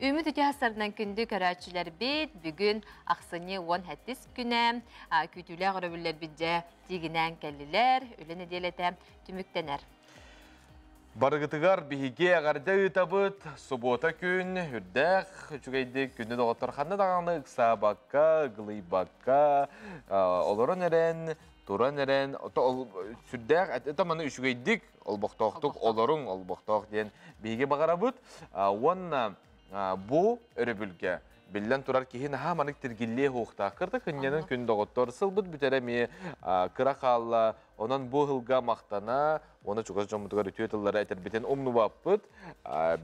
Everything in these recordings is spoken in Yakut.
Үмүт үтүө сарынан күндү көрөөччүлэрбит бүгүн ахсынньы 17 күнэ күүтүүлээх өрөбүллэрбит дьэ тиигинээн кэллилэр, үлэ нэдиэлэтэ түмүктэнэр. Барыгытыгар биһиги эҕэрдэ ыытабыт. Субуота күн үрдээх үчүгэйдик күндү доҕоттор ханна даҕаны ыксаабакка, ыгылыйбакка, олорон эрэн, туран эрэн, сүрдээх это маны үчүгэйдик олбохтоохтук олоруҥ, олбохтоох диэн биһиги баҕарабыт. Уонна бу өрөбүлгэ биллэн турар киһи наһаа манык тиргиллиэ суохтаах. Кырта кынньанын күн доҕоттор сылбыт бүтэрэ эмиэ кыра хаалла. Онон бу ыһылга махтана, уонна чугас дьоммутугар үтүө тыллары этэрбитин умнубаппыт.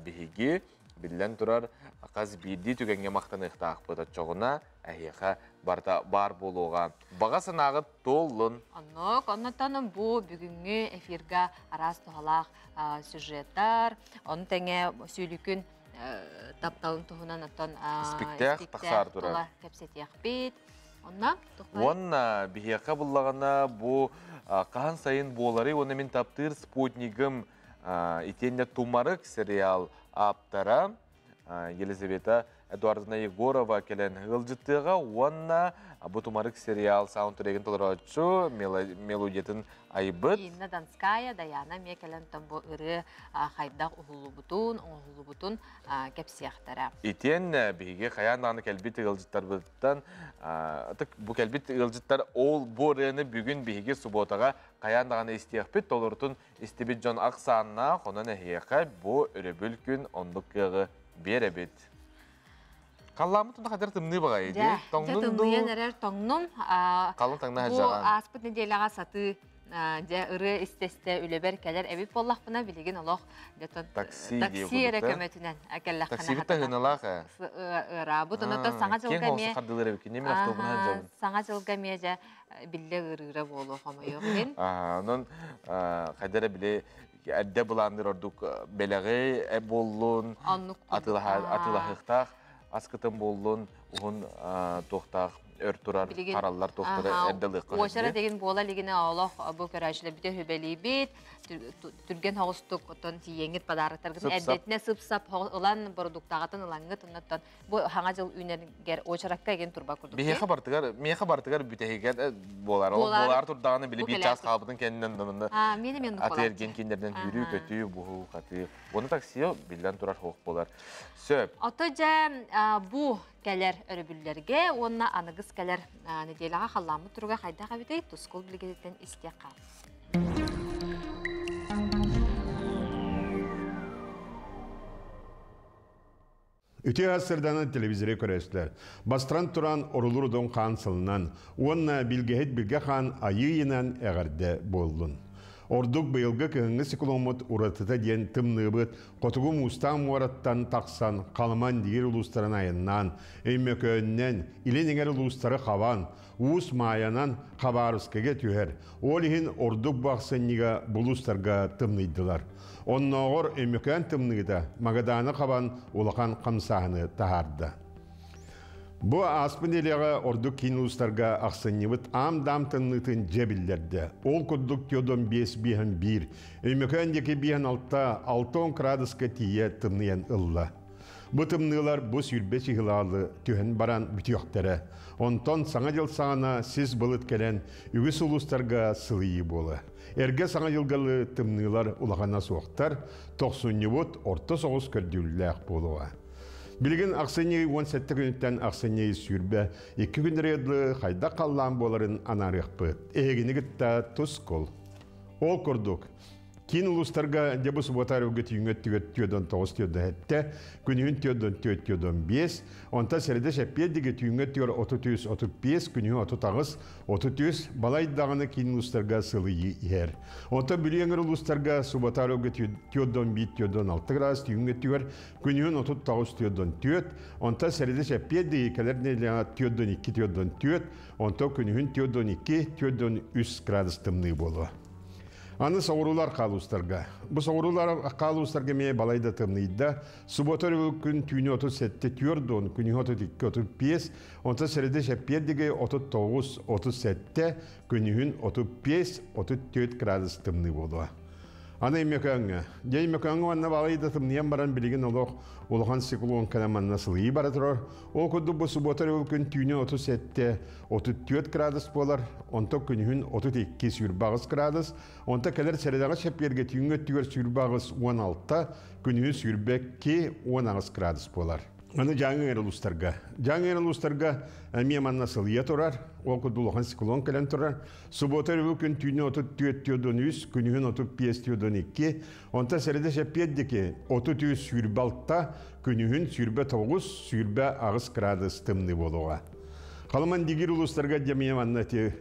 Биһиги биллэн турар хас биирдии түгэҥҥэ махтаныахтаахпыт. Оччоҕуна эһиэхэ барыта баар буолуоҕа. Баҕа санааҕыт туоллун. Оннук, оннотон бу бүгүҥҥү эфирга араас туһалаах сюжеттар, ону тэҥэ сүүлүкүн тапталын туһунан оттон испиктээх тахсаар турар. Кэпсэтиэхпит. Онно Уонна биһиэхэ буллаҕына бу хаһан сайын буоларый уонна мин таптыыр спутнигым итиэннэ Тумарык сериал ааптара Елизавета Эдуардовна Егорова кэлэн ыалдьыттыаҕа уонна бу Тумарык сериал саундтрегин толорооччу мелодиятын айбыт. Инна Донская, Даяна эмиэ кэлэн бу ырыа хайдах уһуллубутун, оҥоһуллубутун кэпсиэхтэрэ. Итиэннэ биһиги хайаан даҕаны кэлбит ыалдьыттарбытыттан бу кэлбит ыалдьыттар ол бу ырыаны бүгүн биһиги субуотаҕа хайаан даҕаны истиэхпит, толорутун истибит дьон ахсааннаах, онон эһиэхэ бу өрөбүл күн оннук кыаҕы биэрэбит. Халлааммыт тута хатыр тымныы баҕайы дии. Тоҥнун дуу? Тымныйан эрэр тоҥнум. Халыҥ таҥна Бу ааспыт нэдиэлэҕэ сатыы дьэ ырыа истэ-истэ үлэбэр кэлэр эбит буоллахпына билигин олох такси такси эрэ көмөтүнэн кэллэххинэ таксибит таһыналаах ээ ыараабыт онон саҥа дьылга эмиэ хардылар эбиккин мен автобуһунан сылдьабын саҥа дьылга эмиэ дьэ биллэ ыарыыра буолуо хомойуох иһин онон хайда эрэ били эрдэ былаанныыр ордук бэлэҕи буоллун атыылаһыахтаах аскытын буоллун уһун туохтаах өр турар хараллар туохтара эрдэ ылыахха уочара деген буола илигинэ олох бу көрөөччүлэрбитэ хүбэлиибит түргэн соҕустук оттон тиийэҥҥит подароктаргытын эрдэтинэ сып-сап ылан бородууктаҕытын ылаҥҥыт оннуттан бу хаҥа дьыл үүнэргэр уочаракка эгин турба курдук биһиэхэ бартыгар миэхэ бартыгар бүтэһигэр буолар ол буолаар турдаҕына били биир чаас хаалбытын кэннинэн онно аты эргин кинилэрдэн үүрүү көтүү буһуу хатыы уонна такси биллэн турар суох буолар сөп ото дьэ бу кэлэр өрөбүллэргэ уонна аныгыс кэлэр нэдиэлэҕэ халлааммыт туруга хайдах эбитэй тускул билигититтэн истиэххэ. Үтүө сарсыарданан телевизоры көрөстүлэр. Бастыран туран орулур удун хаан сылынан уонна билгэһит билгэ хаан айыы-ыйынан эҕэрдэ буоллун. Ордук быйылгы кыһыҥҥы цикломмут уратыта диэн тымныыбыт хотугу муустаах муораттан тахсан Халыман диир улуустарын айаннаан, Өймөкөөннөн, илин эҥэр улуустары хабан, Уус Маайанан Хабаровскайга түһэр. Ол иһин ордук бу ахсынньыга булуустарга тымныйдылар. Оннооҕор Өймөкөөн тымныыта Магадааны хабан улахан хамсааһыны таһаарда. Бу ааспыт нэдиэлэҕэ ордук киин улуустарга ахсынньыбыт аам-даам тымныытын дьэ биллэрдэ. Ол курдук Теодон 5 биэһэн биир, Өймөкөөн диэки биэһэн алта, 60 кыраадыска тиийэ тымныйан ылла. Бу тымныылар бу 20 чыһылаалы түһэн баран бүтүөхтэрэ. Онтон Саҥа дьыл саҕана сис былыт кэлэн үгүс улуустарга сылыйыы буола. Эргэ Саҥа дьылгалы тымныылар улахана суохтар, тохсунньубут орто соҕус көрдүүллээх буолуоҕа. Билигин ахсынньы 17 күнүттэн ахсынньы 22 күннэргэ дылы хайдах халлаан буоларын анаарыахпыт. Эһигини кытта тускул. Ол курдук, Киин улуустарга дьэ бу субуота өргө түүҥҥэ өттүгэр түөрдөн тоҕус түөрдөн сэттэ, күнүһүн түөрдөн түөрт түөрдөн биэс, онтон сэрэдэ сэппиэр диги түүҥҥэ өттүгэр 33 35, күнүһүн 38 33, балай даҕаны киин улуустарга сылыйыы иһэр. Онтон Бүлүү эҥэр улуустарга субуота өргө түөрдөн биир түөрдөн алта градус түүҥҥэ өттүгэр, күнүһүн 39 түөрдөн түөрт, онтон сэрэдэ сэппиэр диги кэлэр нэдиэлэҕэ түөрдөн икки түөрдөн түөрт, онтон күнүһүн түөрдөн икки түөрдөн үс градус тымныы буолуо. Аны соҕуруулар хаалуустарга. Бу соҕуруулар хаалуустарга эмиэ балайда тымныйда. Субуота өрөбүл күн түүнү 37 түөрт уон, күнүһү 32 35, онтон сэрэдэ чэппиэрдиги 39 37, күнүһүн 35 34 градус тымныы буолуо. Аны Өймөкөөҥҥө. Дьэ Өймөкөөҥҥө уонна балайда тымныйан баран билигин олох улахан циклон кэлэн манна сылыйыы бара турар. Ол курдук бу субуота өрөбүл күн түүнү 37 34 градус буолар, онтон күнүһүн 32 28 градус, онто кэлэр сэрэдэҕэ чэппиэргэ түүҥҥү өттүгэр 28 16, күнүһүн 22 18 градус буолар. Аны Дьааҥы эрэ улуустарга. Дьааҥы эрэ улуустарга эмиэ манна сылыйа турар. Ол курдук улахан циклон кэлэн турар. Субуота өрөбүл күн түүнү 34 43, күнүһүн 35 42, онтон сэрэдэ сэппиэт диэки 33 26, күнүһүн 29 28 градус тымныы буолуоҕа. Халыман дигир улуустарга дьэмиэ манна ити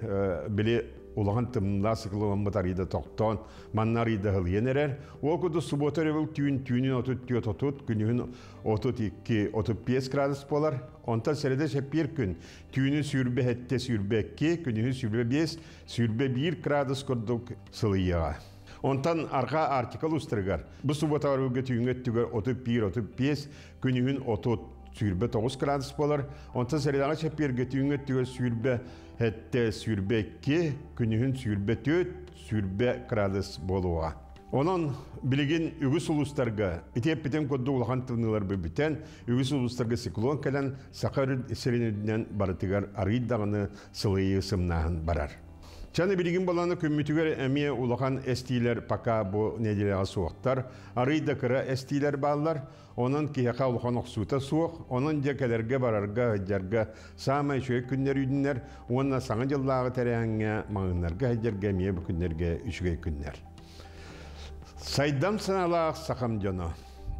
били улахан тымныылаах цикломмут арыйда тохтоон, манна арыйда ыһылыйан эрэр. Ол курдук субуота өрөбүл түүн түүнүн 34 30, күнүһүн 32 35 градус буолар. Онтон сэрэдэ сэппиэр күн түүнү 27 22, күнүһү 25 21 градус курдук сылыйыаҕа. Онтон арҕаа Арктика улуустарыгар бу субуота өрөбүлгэ түүҥҥү өттүгэр 31 35, күнүһүн 30 29 градус буолар. Онтон сэрэдэҕэ чэппиэргэ түүҥҥү өттүгэр 27 22, күнүһүн 24 20 градус буолуоҕа. Онон билигин үгүс улуустарга ити эппитим курдук улахан тымныылар бүтэн, үгүс улуустарга циклон кэлэн, Саха сирин үрдүнэн барытыгар арыый даҕаны сылыйыы сымнааһын барар. Чаны билигин баланы күммүтүгэр эмиэ улахан эстиилэр пока бу нэдиэлэҕэ суохтар, арыый да кыра эстиилэр бааллар. Онон киһиэхэ улахан охсуута суох, онон дьэ кэлэргэ барарга, сылдьарга саамай үчүгэй күннэр үүннэр уонна саҥа дьыллааҕы тэрээһиҥҥэ маҕаһыыннарга сылдьарга эмиэ бу күннэргэ үчүгэй күннэр. Сайдам санаалаах сахам дьоно.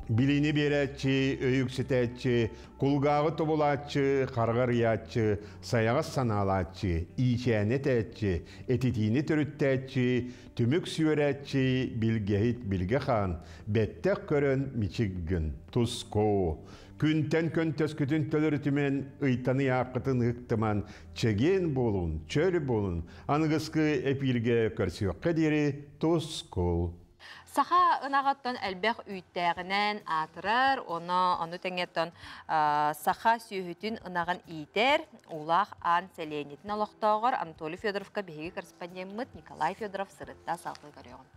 Билиини биэрээччи, өйү үксэтээччи, кулгааҕы тобулааччы, хараҕы арыйааччы, сайаҕас санаалааччы, иичээни этээччи, этитиини төрүттээччи, түмүк сүөрээччи, билгэһит билгэ хаан, бэттэх көрөн мичик гын, тускоо. Күнтэн көнтөскүтүн төлөрүтүмэн, ыйтан ыйааххытын ыһыктыман, чэгиэн буолун, чөл буолун, аныгыскы эпииргэ көрсүөххэ диэри тускул. Саха ынаҕыттан элбэх үүттээҕинэн аатырар, ону ону тэҥэттэн саха сүөһүтүн ынаҕын иитэр Уулаах Аан сэлиэнньэтин олохтооҕор Анатолий Федоровка биһиги корреспондеммыт Николай Федоров сырытта салгыы көрүөҕүн.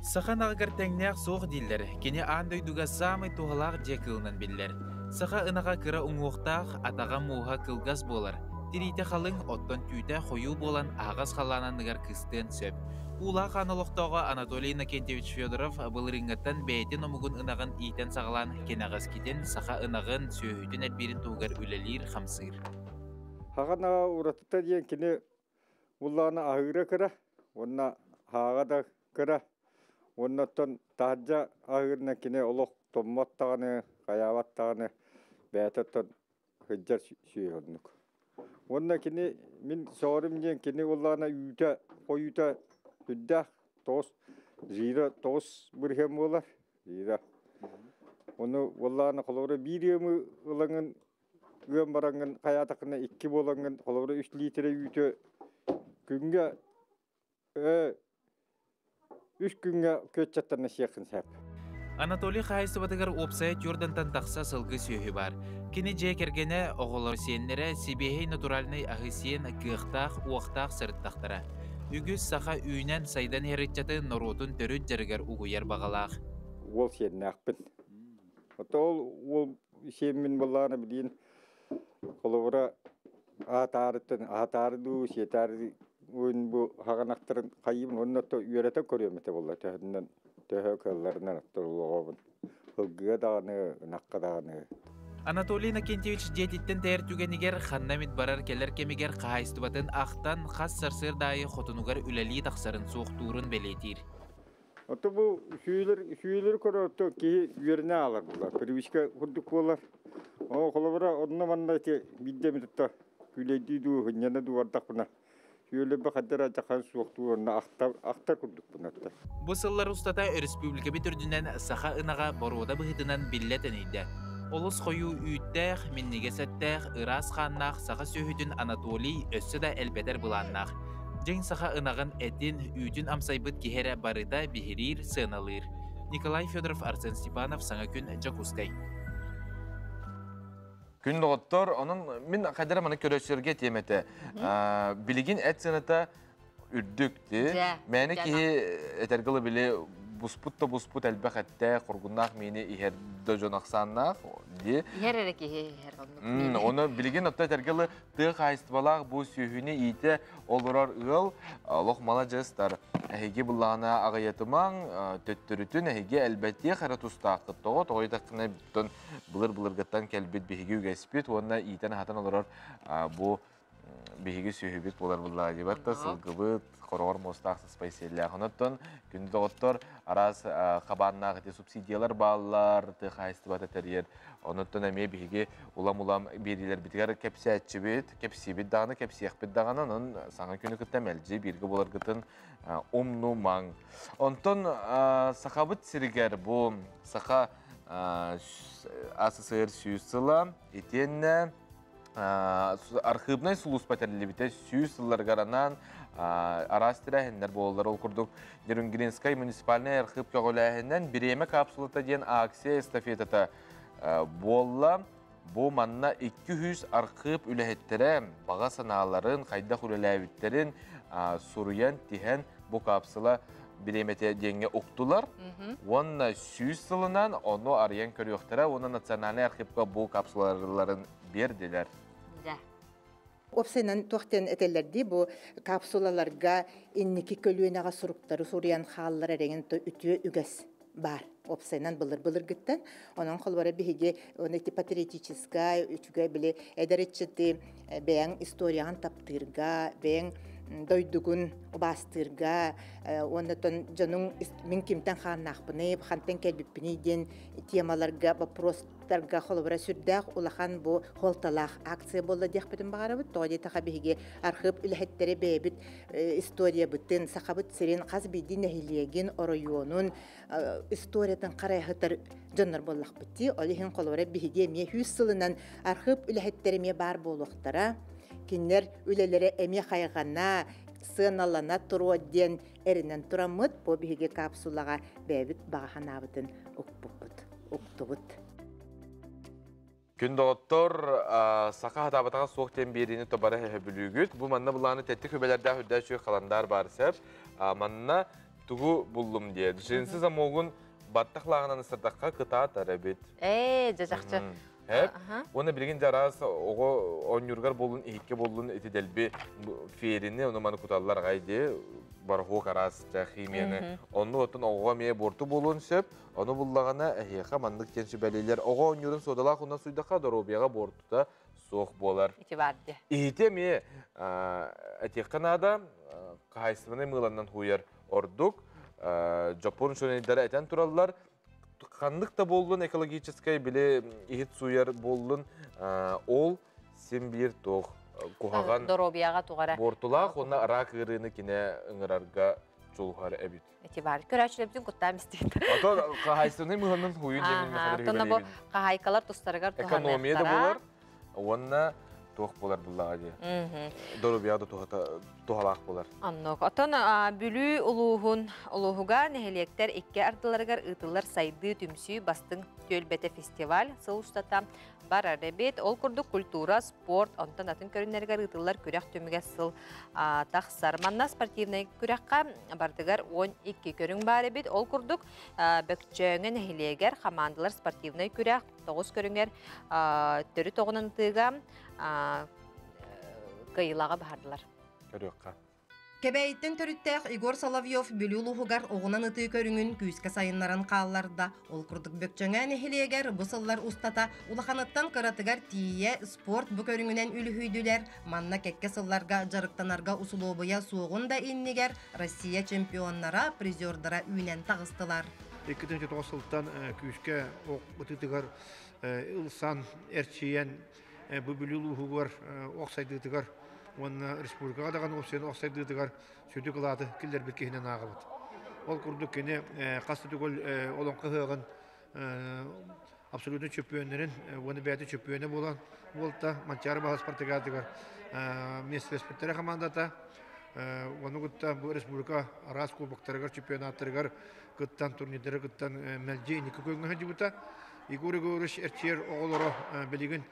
Саха ынаҕыгар тэҥнээх суох дииллэр. Кини аан дойдуга саамай туһалаах дьиэ кыылынан биллэр. Саха ынаҕа кыра уҥуохтаах, атаҕа мууһа кылгас буолар. Тириитэ халыҥ, оттон түүтэ хойуу буолан аһаҕас халлаан анныгар кыстыан сөп. Уулаах Аан олохтооҕо Анатолий Иннокентьевич Федоров былырыыҥҥыттан бэйэтин омугун ынаҕын иитэн саҕалаан кэнэҕэскитин саха ынаҕын, сүөһүтүн элбиирин туһугар үлэлиир-хамсыыр. Саха ынаҕа уратыта диэн кини Уллаана аһыыра кыра уонна һааҕа да кыра уонна оттон таһырдьа аһыырынан кини олох томмот даҕаны, хайаабат даҕаны бэйэтэ оттон сылдьар сүөһү оннук. Уонна кини мин сөҕөрүм диэн кини уллаана үүтэ хойуута сүрдээх тоҕус жира 9% буолар жира. Ону уоллаана холобура биир ыамы ылаҥын ыам бараҥҥын хайаатаххына икки буолаҥҥын холобура үс лиитирэ үүтү күҥҥэ үс күҥҥэ күөччэттэрнэ сиэххин сөп. Анатолий хаһаайыстыбатыгар уопсайа түөрдантан тахса сылгы сүөһү баар. Кини дьиэ кэргэнэ, оҕолор сиэннэрэ сибиэһэй натуральнай аһы сиэн кыахтаах, уохтаах сырыттахтара. Үгүс саха үүнэн сайдан иһэр ыччаты норуотун төрүт дьарыгар угуйар баҕалаах. Уол сиэннээхпин. Ото ол уол сиэммин буоллаҕына билигин холобура аһатаарыттан аһатаары дуу сиэтаары уон бу хаҕанахтарын хайыыбын уонна то үөрэтэн көрүөм этэ буолла төһөннөн төһө кыалларынан оттолоҕобун ылгыга даҕаны ынахха даҕаны. Анатолий Иннокентьевич дьиэтиттэн тэйэр түгэнигэр ханна эмит барар-кэлэр кэмигэр хаһаайыстыбатын ахтан хас сарсыарда аайы хотунугар үлэлии тахсарын суохтуурун бэлиэтиир. Ото бу сүүлэр сүүлэри көрө киһи үөрэнэ аалар буолар, привычка курдук буолар. О холобура онно манна ити биирдэ эмит тутта күлэйдии дуу, сынньана дуу бардахпына сүүлэрбэ хаддара дьахан суохтуу онно ахтар ахтар курдукпун отто. Бу сыллар устата өрөспүүбүлүкэбит үрдүнэн саха ынаҕа боруода быһыытынан биллэ тэнийдэ. Олус хойуу үүттээх, минньигэс эттээх, ыраас хааннаах саха сүөһүтүн Анатолий өссө да элбэтэр былааннаах. Дьиҥ саха ынаҕын этин, үүтүн амсайбыт киһи эрэ барыта биһириир, сыаналыыр. Николай Федоров, Арсен Степанов, Саҥа күн, Дьокуускай. Күн доҕоттор, онон мин хайдара маны көрөсөргө тиэмэтэ. Билигин эт сыаната үрдүк ти. Мээнэ киһи этэргэ били Буспут да буспут элбэх эттээх, хоргуннаах миини иһэр да дьон ахсааннаах дии. Иһэр эрэ киһи иһэр оннук миини. Оны билигин отто этэргэ тыа хаһайыстыбалаах бу сүөһүнү иитэ олорор ыал олох маладьыастар. Эһиги былаана аҕыйатымаҥ, төттөрүтүн эһиги элбэтиэх эрэ тустааххыт. Тоҕо тоҕо диэтэххинэ, былыр-былыргыттан кэлбит биһиги үгэспит уонна иитэн-аһатан олорор бу биһиги сүөһүбүт буолар буллаҕа диэбэт да сылгыбыт хороҕор муостаах сыспай сиэллээх. Онон күндү доҕоттор, араас хабааннаах ити субсидиялар бааллар, тыа хаһаайыстыбата тэрийэр. Онон эмиэ биһиги улам-улам биэриилэрбитигэр кэпсээччибит, кэпсиибит даҕаны, кэпсиэхпит даҕаны, онон саҥа күнү кытта мэлдьи бииргэ буоларгытын умнумаҥ. Онтон Сахабыт сиригэр бу Саха АССР 100 сыла итиэннэ архыыбнай сулууспа тэриллибитэ 100 сылларыгар анаан араас тэрээһиннэр буолаллар. Ол курдук Нерюнгринскай муниципальнай архыып көҕүлээһининэн «Бириэмэ капсулата» диэн акция эстафетата буолла. Бу манна 200 архыып үлэһиттэрэ баҕа санааларын, хайдах үлэлээбиттэрин суруйан, тиһэн бу капсула бириэмэтэ диэҥҥэ уктулар. Уонна 100 сылынан ону арыйан көрүөхтэрэ уонна национальнай архивка бу капсулаларын биэрдилэр. Уопсайынан туох диэн этэллэр дии, бу капсулаларга инники көлүөнэҕэ суруктары суруйан хааллар эрэгин үтүө үгэс бар. Уопсайынан былыр-былыргыттан. Онон холобура биһиги оны ити патриотическай үчүгэй били эдэр ыччаты бэйэҥ историяҕын таптыырга, бэйэҥ дойдугун убаастыырга, уонна дьонуҥ мин кимтэн хааннаахпыный, хантан кэлбиппиний диэн темаларга, вопростарга холобура сүрдээх улахан бу суолталаах акция буолла диэхпитин баҕарабыт. Тоҕо диэтэххэ биһиги архыып үлэһиттэрэ бэйэбит историябытын, Сахабыт сирин хас биирдии нэһилиэгин, оройуонун историятын харайыһытар дьоннор буоллахпыт дии. Ол иһин холобура биһиги эмиэ 100 сылынан архыып үлэһиттэрэ эмиэ баар буолуохтара. Кинилэр үлэлэрэ эмиэ хайҕана, сыаналана туруо диэн эрэнэн тураммыт, бу биһиги капсулаҕа бэйэбит баҕа санаабытын укпуппут, уктубут. Күн доҕоттор, саха хатаабатаҕа суох диэн биэриини тобара бүлүүгүт. Бу манна былааны тэттик хүбэлэрдээх үрдээх үчүгэй халандаар баар сеп. Манна тугу буллум диye. Джинсы замогун баттах лааҕынан ыстардахха кытаатар эбит. Ээ, дьэ чахчы. Хэп. Уонна билигин дьараас оҕо оонньуургар буоллун, иһикке буоллун ити дэлби ферини, ону маны куталлар аҕай дии, барахуок араас химияны. Онну оттон оҕоҕо эмиэ буорту буолуон сөп. Ону буллаҕына эһиэхэ маннык диэн сүбэлиилэр. Оҕо оонньуурун суодалаах уунан суйдахха доруобуйаҕа буортута суох буолар. Ити бар дии. Иһити эмиэ этиэххэ наада, хаһаайыстыбаннай мыыланнан хууйар ордук. Дьоппуон учуонайдара этэн тураллар, ханнык да буоллун экологическай били иһит сууйар буоллун, ол син биир туох куһаҕан доруобуйаҕа тугара буортулаах уонна рак ыарыыны кинэ ыҥырарга дьулуһар эбит. Ити бар. Көрөөччүлэрбитин куттаан истибит. Ото хаһаайыстыбаннай мыыланнан хууйун диэмин. Оттон бу хаһаайкалар тустарыгар Экономия да буолар уонна туох буолар буллаҕа дии. Доруобуйаҕа да туһалаах буолар. Оннук. Оттон Бүлүү улууһун улууһуга нэһилиэктэр икки ардыларыгар ыытыллар Сайдыы түмсүү бастыҥ түөлбэтэ фестиваль сыл устата барар эбит. Ол курдук культура, спорт, онтон атын көрүҥнэригэр ыытыллар күрэх түмүгэ сыл тахсар. Манна спортивнай күрэххэ бардыгар 12 көрүҥ баар эбит. Ол курдук Бөкчөөҥө нэһилиэгэр хамаандалар спортивнай күрэх 9 көрүҥэр төрүт оҕунан ытыыга кыайыылааҕы баһардылар. Көрүөххэ. Кэбээйиттэн төрүттээх Егор Соловьев Бүлүү улууһугар оҕунан ытыы көрүҥүн күүскэ сайыннаран хаалларда. Ол курдук Бөкчөҥөө нэһилиэгэр бу сыллар устата улаханыттан кыратыгар тиийэ спорт бу көрүҥүнэн үлүһүйдүлэр. Манна кэккэ сылларга дьарыктанарга усулуобуйа суоҕун да иннигэр Россия чемпионнара, призердара үүнэн таҕыстылар. 2009 сылтан күүскэ ох ытыытыгар ылсан, эрчийэн, бу Бүлүү улууһугар ох сайдыытыгар уонна республикаҕа даҕаны уопсайын ох сайдыытыгар сүдү кылааты киллэрбит киһинэн ааҕабыт. Ол курдук кини хас да төгүл олоҥхо ыһыаҕын абсолютно чөппүөннэрин уонна бэйэтэ чөппүөнэ буолан буолта Манчаары баһа спартакиадатыгар миэстэлэспиттэрэ хамаандата ону кытта бу республика араас кубоктарыгар, чемпионаттарыгар кыттан, турнирдары кыттан мэлдьи инники күөҥҥэ сылдьыбыта. Егор Егорович эрчийэр оҕолоро билигин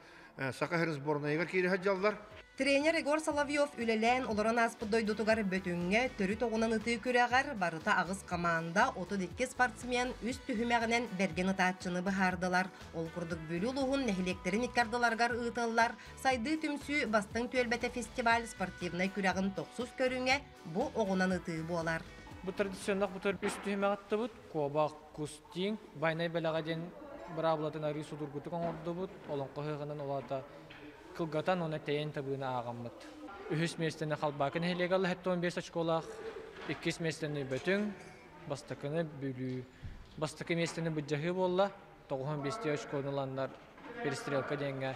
Саха сирин сборнайыгар киирэ сылдьаллар. Тренер Егор Соловьев үлэлээн олорон ааспыт дойдутугар Бөтүҥҥэ төрүт оҕунан ытыы күрэҕэр барыта аҕыс хамаанда, 32 спортсмен үс түһүмэҕинэн бэргэн ытааччыны быһаардылар. Ол курдук Бүлүү улууһун нэһилиэктэрин икки ардыларыгар ыытыллар Сайдыы түмсүү бастыҥ түөлбэтэ фестиваль спортивнай күрэҕин тохсус көрүҥэ бу оҕунан ытыы буолар. Бу традиционных бу үс түһүмэҕи ыттыбыт. Куобах, кус, тииҥ, байнай бэлэҕэ диэн быраабылатын арыы судургутук оҥордубут. Олоҥхо ыһыаҕынан улаата кылгатан уонна тэйэн табыыны ааҕаммыт. Үһүс миэстэни Халбаакы нэһилиэгэ ылла 75 очколаах, иккис миэстэни Бөтүҥ, бастакыны Бүлүү. Бастакы миэстэни Быдьаһыы буолла, 95 очкону ыланнар перестрелка диэҥҥэ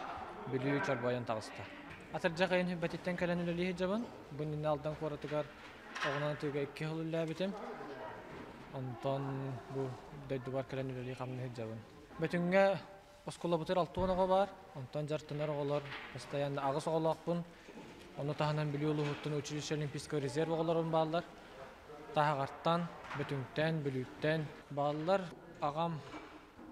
Бүлүү чорбойон таҕыста. Атырдьах ыйын хүбэтиттэн кэлэн үлэлии сылдьабын. Бу иннинэ Алдан куоратыгар оҕунан ытыыга икки сыл үлэлээбитим. Онтон бу дойдубар кэлэн үлэлии хамныы сылдьабын. Бөтүҥҥэ Оскуолабытыгар 60 оҕо баар, онтон дьарыктанар оҕолор постоянно аҕыс оҕолоохпун. Ону таһынан Бүлүү улууһуттан училище Олимпийского резерв оҕолорум бааллар. Таһаҕартан, Бөтүҥтэн, Бүлүүттэн бааллар. Аҕам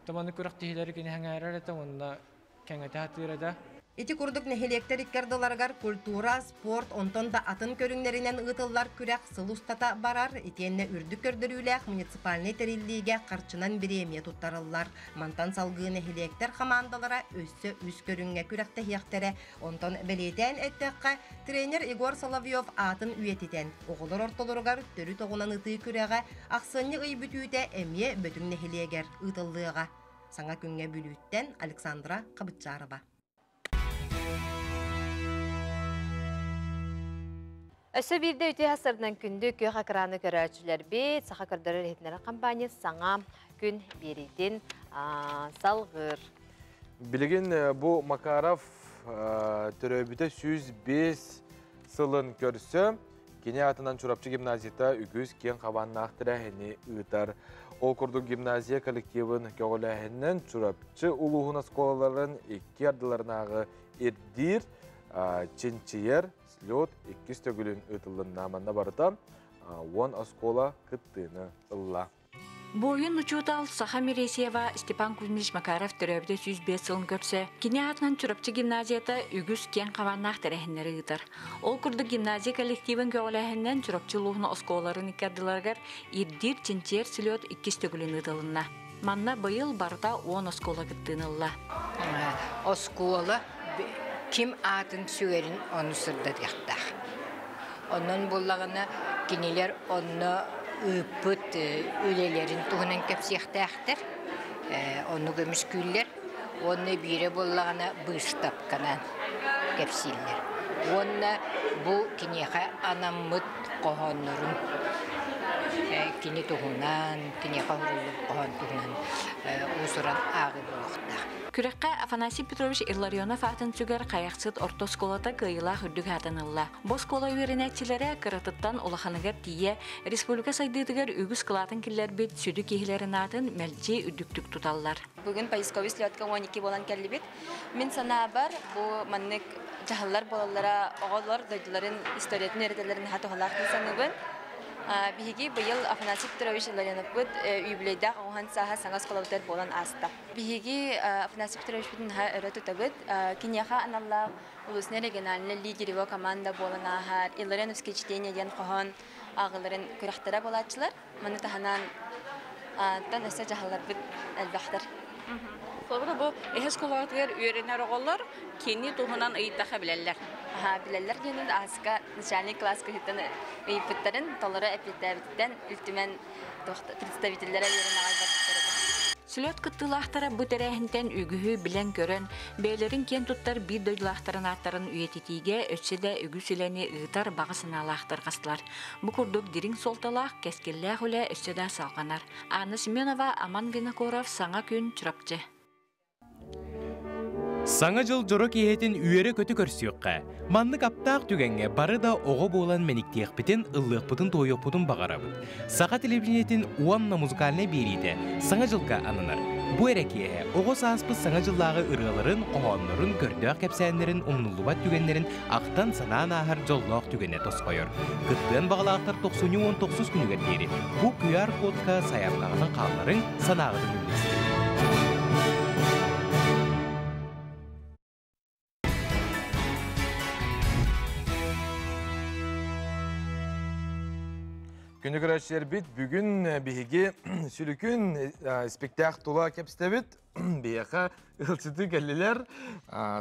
тыманы күрэхтэһиилэри кини сэҥээрэр этэ уонна кэҥэтэ сатыыр этэ. Ити курдук нэһилиэктэр икки ардыларыгар культура, спорт, онтон да атын көрүҥнэринэн ыытыллар күрэх сыл устата барар, итиэннэ үрдүк көрдөрүүлээх муниципальнай тэриллиигэ харчынан бириэмийэ туттарыллар. Мантан салгыы нэһилиэктэр хамаандалара өссө үс көрүҥҥэ күрэхтэһиэхтэрэ. Онтон бэлиэтээн эттэххэ, тренер Егор Соловьев аатын үйэтитэн, оҕолор ортолоругар төрүт оҕунан ытыы күрэҕэ ахсынньы ый бүтүүтэ эмиэ Бөтүҥ нэһилиэгэр ыытыллыаҕа. Саҥа күҥҥэ Бүлүүттэн Александра Хабытчарова. Өссө биирдэ үтүө сарынан күндү күөх экраны көрөөччүлэрбит Саха көрдөрөр иһитиннэрэр компания саҥа күн биэриитин салгыр. Билигин бу Макаров төрөөбүтэ 105 сылын көрсө кини аатынан Чурапчы гимназията үгүс киэҥ хабааннаах тэрээһини ыытар. Ол курдук гимназия коллективын көҕүлээһининэн Чурапчы улууһун оскуолаларын икки ардыларынааҕы ирдиир, чинчийэр слет иккис төгүлүн ыытыллынна. Манна барыта 10 оскуола кыттыыны ылла. Буойун учуутал Саха Мересьева Степан Кузьмич Макаров төрөөбүтэ 105 сылын көрсө, кини аатынан Чурапчы гимназията үгүс киэҥ хабааннаах тэрээһиннэри ыытар. Ол курдук гимназия коллективын көҕүлээһининэн Чурапчы улууһун оскуолаларын икки ардыларыгар ирдиир чинчийэр слет иккис төгүлүн ыытылынна. Манна быйыл барыта 10 оскуола кыттыыны ылла. Оскуола ким аатын сүгэрин ону сырдатыахтаах. Онон буоллаҕына кинилэр онно ыыппыт үлэлэрин туһунан кэпсиэхтээхтэр, ону көмүскүүллэр. Уонна биирэ буоллаҕына быыстапканан кэпсииллэр. Уонна бу киниэхэ анаммыт хоһооннорун кини туһунан, киниэхэ уһуллубут хоһоон туһунан уус-уран ааҕыы буолуохтаах. Күрэххэ Афанасий Петрович Илларионов аатын сүгэр Хайахсыт орто оскуолата кыайыылаах үрдүк аатын ылла. Бу оскуола үөрэнээччилэрэ кыратыттан улаханыгар тиийэ республика сайдыытыгар үгүс кылаатын киллэрбит сүдү киһилэрин аатын мэлдьи үрдүктүк туталлар. Бүгүн поисковый слетка 12 буолан кэллибит. Мин санаабар, бу маннык дьаһаллар буолаллара оҕолор дойдуларын историятын үөрэтэллэрин наһаа туһалаах дии саныыбын. Биһиги быйыл Афанасий Петрович Илларионовпут юбилейдаах оҕуһан сааһа саҥа оскуолабытыгар буолан ааста. Биһиги Афанасий Петровичпытын наһаа өрө тутабыт. Киниэхэ аналлаах улуснай региональный лидер его команда буолан ааһар Илларионовские чтения диэн хоһоон ааҕыыларын күрэхтэрэ буолааччылар. Маны таһынан тан өссө дьаһалларбыт элбэхтэр. Холобура бу эһэ оскуолатыгар үөрэнэр оҕолор кини туһунан ыйыттаха билэллэр. Аха, билэллэр диэнин ааска начальный класс кыһыттан ыйыппыттарын толору эппиэттээбиттэн үл түмэн представителлэрэ үөрэн аҕай барбыттар этэ. Сүлөт кыттыылаахтара бу тэрээһинтэн үгүһү билэн-көрөн, бэйэлэрин киэн туттар биир дойдулаахтарын ааттарын үйэтитиигэ өссө да үгүс үлэни ыытар баҕа санаалаах тарҕастылар. Бу курдук дириҥ суолталаах, кэскиллээх үлэ өссө да салҕанар. Анна Семенова, Аман Винокуров, Саҥа күн, Чурапчы. Саҥа дьыл дьоро киэһэтин үөрэ-көтө көрсүөххэ. Маннык аптаах түгэҥҥэ бары да оҕо буолан мэниктиэхпитин, ыллыахпытын-туойуохпутун баҕарабыт. Саха телевидениетин уонна музыкальнай биэриитэ Саҥа дьылга ананар. Бу эрэ киэһэ оҕо сааспыт Саҥа дьыллааҕы ырыаларын, хоһооннорун, көрдөөх кэпсээннэрин, умнуллубат түгэннэрин ахтан-санаан ааһар дьоллоох түгэнэ тосхойор. Кыттыан баҕалаахтар тохсунньу уон тохсус күнүгэр диэри бу QR-кодка сайаапкаҕытын хаалларыҥ, санааҕытын үллэстиҥ. Күнү көрөөччүлэрбит бүгүн биһиги сүлүкүн спектакль тула кэпсэтэбит. Биһиэхэ ылчыты кэллилэр.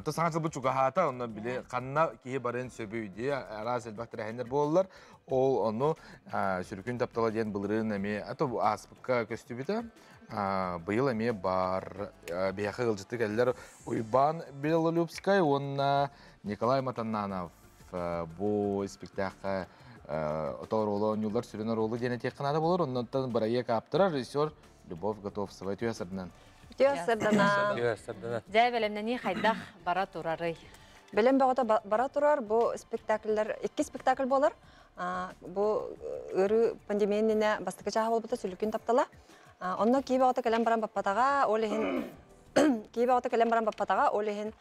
То саҥа сылбыт чугаһаата, онно били ханна киһи барын сөбүй дии араас элбэх тэрээһиннэр буоллар. Ол ону сүлүкүн таптала диэн былырыын эмиэ ато ааспыкка көстүбүтэ. Быйыл эмиэ бар биһиэхэ ыалдьыты кэллэр Уйбаан Белолюбскай уонна Николай Матаннанов бу спектакльга ото оруолу оонньуулар сүрүн оруолу диэн этиэххэ наада буолар. Оннуттан бырайыак ааптара режиссер Любовь Готовцева үтүө сырдынан. Үтүө сырдынан. Үтүө сырдынан. Дьэ бэлэмнэнии хайдах бара турарый? Бэлэм бөҕөтө бара турар. Бу спектакльлэр икки спектакль буолар. Бу ыарыы пандемия иннинэ бастакы чааһа буолбута Сүлүкүн таптала. Онно кии бөҕөтө кэлэн баран баппатаҕа, ол иһин кии бөҕөтө кэлэн баран баппатаҕа, ол иһин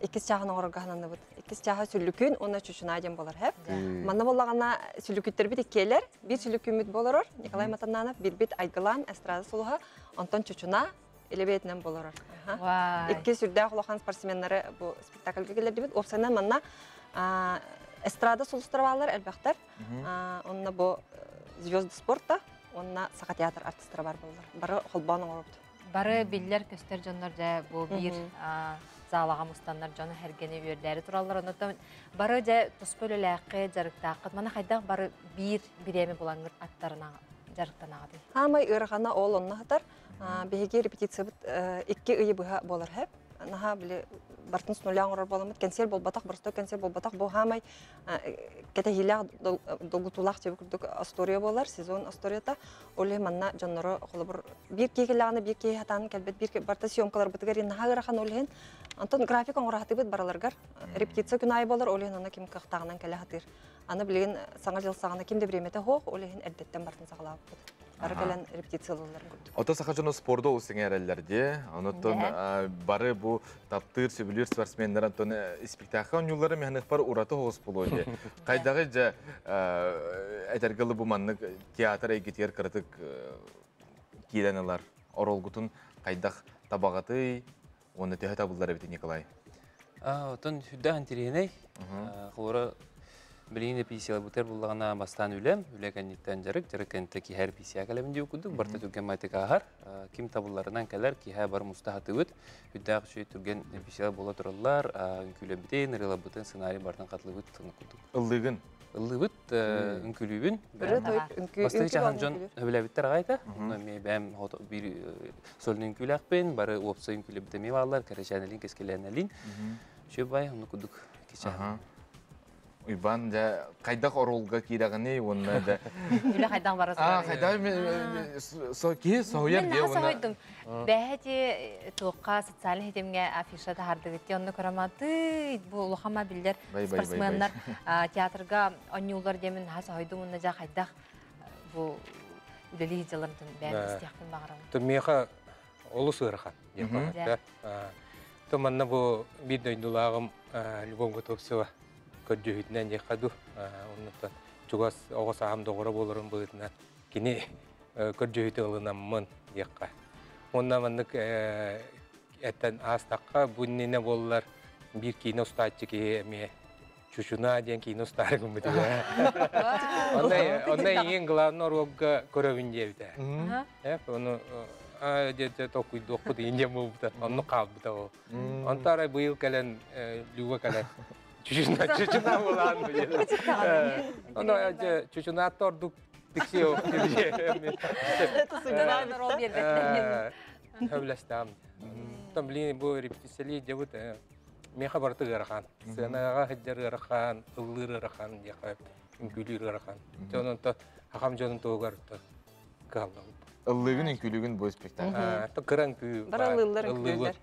иккис чааһын оҥорорго сананныбыт. Иккис чааһа сүллүкүн уонна чучунаа диэн буолар хэп. Манна буоллаҕына сүллүкүттэрбит иккиэлэр, биир сүллүкүммүт болорор Николай Матаннанов, биирбит Айгылаан эстрада сулуһа, онтон чучунаа илэбиэтинэн болорор. Икки сүрдээх улахан спортсменнары бу спектакльга киллэрдибит. Уопсайынан манна эстрада сулустара бааллар элбэхтэр. Онно бу звезды спорта уонна Саха театр артистара бар боллар. Бары холбоон оҥоробут. Бары биллэр-көстөр дьоннор дьэ бу биир залаҕа мустаннар дьону сэргэни үөрдээри тураллар. Онон бары дьэ туспа үлэлээххэ, дьарыктааххыт. Маны хайдах бары биир бириэмэ булаҥҥыт аттарына дьарыктанаҕытый? Хаамай ыарахана ол онно хатар. Биһиги репетициябыт 2 ыйы быһа буолар хэп. Наһаа били бартын с нуля оҥорор буоламмыт кэнсиэр буолбатах, боростуой кэнсиэр буолбатах. Бу хаамай кэтэһиилээх долгутуулаах дьиэ курдук история буолар, сезон историята. Ол иһин манна дьонноро холобур биир киһи кэллэҕинэ биир киһи хатаан кэлбит биир барыта съемкаларбытыгар наһаа ыарахан ол иһин. Онтон график оҥоро сатыыбыт бараларыгар. Репетиция күн аайы буолар, ол иһин онно ким кыахтааҕынан кэлэ сатыыр. Аны билигин саҥа дьыл саҕана ким да бириэмэтэ суох, ол иһин эрдэттэн бартын саҕалаабыппыт. Бары кэлэн репетициялыылларын курдук. Ото саха дьоно спорду олус сэҥээрэллэр дии. Онуттан бары бу таптыыр, сөбүлүүр спортсменнар онтон испиктээххэ оонньууллары механыхпар ураты оҕус буолуо дии. Хайдаҕы дьэ этэргэ дылы бу маннык театр эйгэтигэр кыратык киирэн ылар оролгутун хайдах табаҕатый уонна төһө табыллар эбит Николай? Отон сүрдээх интэриэһинэй. Холобура, билигин эписиялабытыгар буллаҕына бастаан үлэм, үлэ кэнниттэн дьарык, дьарык кэнниттэн киһи эписия кэлэбин диир курдук, барыта түргэн майтык ааһар. Ким табылларынан кэлэр, киһи бары муста хатыбыт. Үрдээх үчүгэй түргэн эписиялар буола тураллар. Үҥкүүлэрбитин, ырыаларбытын, сценарий барытын хатылыбыт курдук. Ыллыгын? Ыллыбыт, үҥкүүлүүбүн. Бастакы чаһын дьон сөбүлээбиттэр аҕайта. Онно эмиэ бэйэм биир сольный үҥкүүлээхпин, бары уопсай үҥкүүлэрбит эмиэ бааллар, кэрэчээнэлиин, кэскилээнэлиин. Үчүгэй бай, онно курдук кичээн. Уйбаан, дьэ, хайдах оруолга киирэҕиний уонна дьэ... Үлэ хайдах бара Аа, хайдах киһи соһуйар Мен диэ наһаа уонна... соһуйдум. Бэһэти туохха социальный ситимҥэ афиша таһардыгыт онно көрөматый бу улахама биллэр спортсменнар театрга оонньууллар диэмин наһаа соһуйдум уонна дьэ хайдах бу үлэлии дьылларын бэйэм истиэхпин баҕарабын. То миэхэ олус ыарахан диэн То манна бу биир дойдулааҕым Любовь Готовцева көрдьүһүтүнэн диэххэ дуу, оннуттан чугас оҕо сааһым доҕоро буоларын быһыытынан кини көрдьүһүтү ылынаммын диэххэ. Уонна маннык эттэн аастахха, бу иннинэ буоллар биир киинэ устааччы киһи эмиэ Чучуна диэн киинэ устаары гыммыт үһү. Онно эйигин главный оруолга көрөбүн диэбитэ. Ону дьэ толкуйдуохпут иин диэн буолбута. Оннук хаалбыта ол. Онто арай быйыл кэлэн Люба кэлэн Чучуна чучуна булаан Ону чучунаатта ордук тиксиэ Сөбүлэстэҕим. Там блин бу репетициялии дьабыт миэхэ барыта ыарахан. Сыанаҕа сылдьар ыарахан, ыллыыр ыарахан диэххэ үҥкүүлүүр ыарахан. Дьон онто хахам дьонун туһугар кыһаллабыт. Ыллыгын үҥкүүлүгүн бу спектакль. Кыра үҥкүү. Бары ыллыыллар үҥкүүлүүллэр.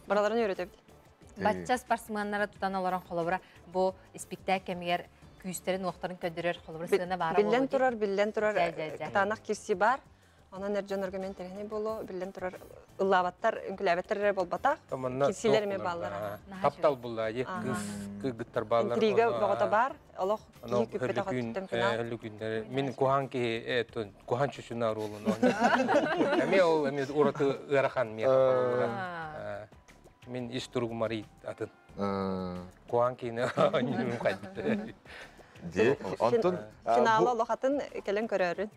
Бараларын үйрөтөбүт. Бачча спортсменнары тутан олорон холобура бу испиктээк кэмигэр күүстэрин уохтарын көрдөрөр холобура сыана баара Биллэн турар, биллэн турар, кытаанах кирси бар. Онон эр дьоннорго мен тэрэһинэй буолуо, биллэн турар, ыллаабаттар, үҥкүлээбэттэр эрэ буолбатах, кирсиилэр эмиэ бааллар. Таптал булла, кыыс кыргыттар бааллар. Интрига бөҕөтө баар, олох киһи күппэтэх өттүттэн финал. Күннэри мин куһаан киһи куһаан чучуна оруолун эмиэ ол эмиэ ураты ыарахан миэхэ. Мин ис туругум арый атын. Куһаан киһини оонньуурум хайдах. Ди. Онтон финала олохатын кэлэн көрөрүн.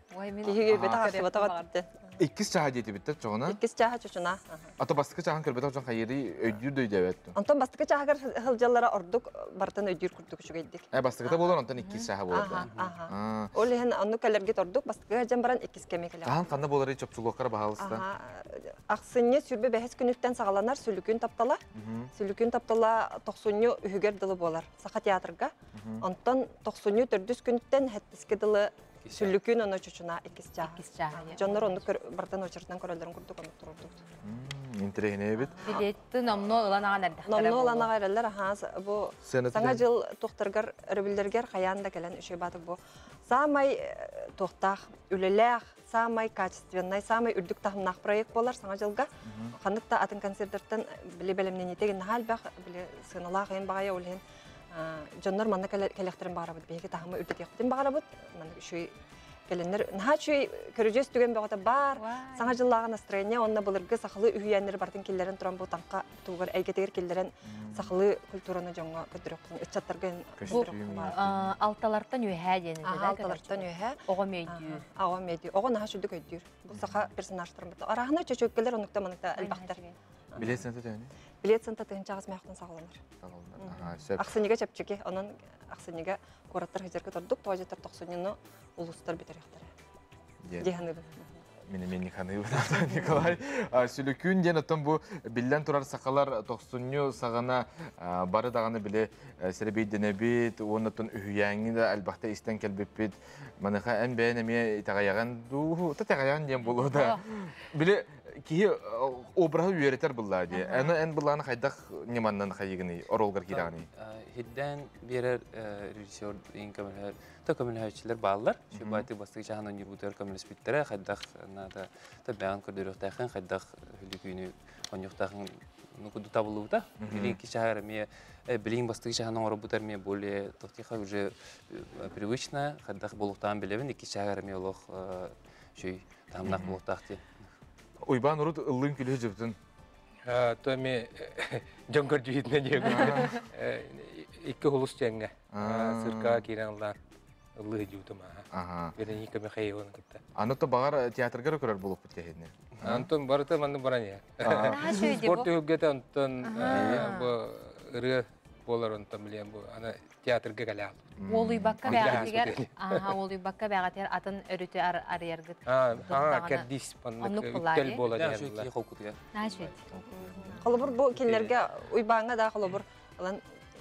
Киһиги бета хасыбата батты. Иккис чаһа диэтибиттер чоҕуна. Иккис чаһа чочуна. Ато бастакы чаһан көрбөтөх дьон хайыры өйдүүр да өйдөөбөт. Онтон бастакы чаһыгар сылдьаллара ордук бартан өйдүүр курдук үчүгэйдик. Бастакыта буолар, онтон иккис чаһа буолар. Ол иһин оннук кэлэргит ордук бастакы дьон баран иккис кэми кэлэр. Хаһан ханна буолары чопчулуохкара баһаалыста. Ахсынньы сүрбэ бэһис күнүттэн саҕаланар Сүлүкүн таптала. Сүлүкүн таптала тохсунньу үһүгэр дылы буолар Саха театрга. Онтон тохсунньу төрдүс күнүттэн хэттиске дылы Сүллүкүн оно чучуна иккис чааһа. Иккис чааһа. Дьоннор оннук бартан очередынан көрөллөрүн курдук оннук турурдубут. Интэриэһинэй эбит. Билеттин номно ылан аҕан эрдэхтэрэ. Номно ылан аҕа эрэллэр аһаас бу Саҥа дьыл туохтаргар өрөбүллэргэр хайаан да кэлэн үчүгэй баатык бу саамай туохтаах үлэлээх, саамай качественнай, саамай үрдүк таһымнаах проект буолар Саҥа дьылга. Ханнык да атын концерттартан били бэлэмнэниитэ наһаа элбэх били сыаналаах ыйын баҕайы ол иһин дьоннор манна кэлэхтэрин баҕарабыт, биһиги таһымы үрдэтиэхпитин баҕарабыт. Манна үчүгэй кэлэннэр наһаа үчүгэй көрүдьүөс түгэн бөҕөтө баар. Саҥа дьыллааҕы настроение уонна былыргы сахалыы үһүйээннэри барытын киллэрэн туран бу таҥха тугар эйгэтигэр киллэрэн сахалыы культураны дьоҥҥо көрдөрүөхпүтүн ыччаттарга көрдөрүөхпүтүн Алталартан үөһээ диэн алталартан үөһээ. Оҕо өйдүүр. Оҕо өйдүүр. Оҕо наһаа сүрдүк өйдүүр. Бу саха персонажтарын бата. Араһына чөчөккөлөр оннукта маныкта элбэхтэр. Билет сыаната төһөнүй? Билет сыаната тыһыынча мээхтэн саҕаланар. Ахсынньыга чэпчэки, онон ахсынньыга куораттар хыдьарга тордук, тоҕо тохсунньуну улуустар бүтэриэхтэрэ. Дии саныыбын. Мин эмиэ ханыыбын Николай. Сүлүкүүн диэн оттон бу биллэн турар сахалар тохсунньу саҕана бары даҕаны били сэрэбиэйдэнэбит уонна оттон үһүйээҥҥи да элбэхтэ истэн кэлбиппит. Маныаха эн бэйэн эмиэ итэҕэйэҕин дуу, итэҕэйэҕин диэн буолуо да. Били киһи обраһы үөрэтэр буллаа дии. Аны эн былааны хайдах ньыманнан хайыгыный, оролгар киирэҕиний? Хирдээн биэрэр режиссер иин көмөлөһөр, то көмөлөһөөччүлэр бааллар. Сүбайты бастык чаһан онньурбутугар көмөлөспүттэрэ, хайдах наада табаан көрдөрүөхтээхин, хайдах хүлүкүүнү онньуохтаахын ну куду табыллыбыта. Билин ки чаһар эмиэ билин бастык чаһан оҥоробутар эмиэ более тохтиха уже привычно, хайдах болуктаан билэбин, икки чаһар эмиэ олох шүй таһымнаах болуктаах диэн. Уйбаан урут ыллыын күлүһү дьыбытын. То эми дьон көрдүүтүнэ диэбин. Икки хулус тиэҥҥэ циркаҕа киирэн ыллаан ыллыы дьуутум аха. Вероника Михайловна кытта. Аны то баҕар театрга көрөр буолукпут кэһинне. Антон барыта манны баран иһэр. Спорт түһүлгэтэ онтон бу ырыа буолар онтон билиэн бу аны театрга кэлэ Уолуйбакка бэҕэтигэр, аха, уолуйбакка бэҕэтигэр атын өрүтү арыйаргыт. Аа, кэрдиис маннык үктэл буола диэн. Холкутугар. Холобур бу кинилэргэ Уйбааҥҥа да холобур ылан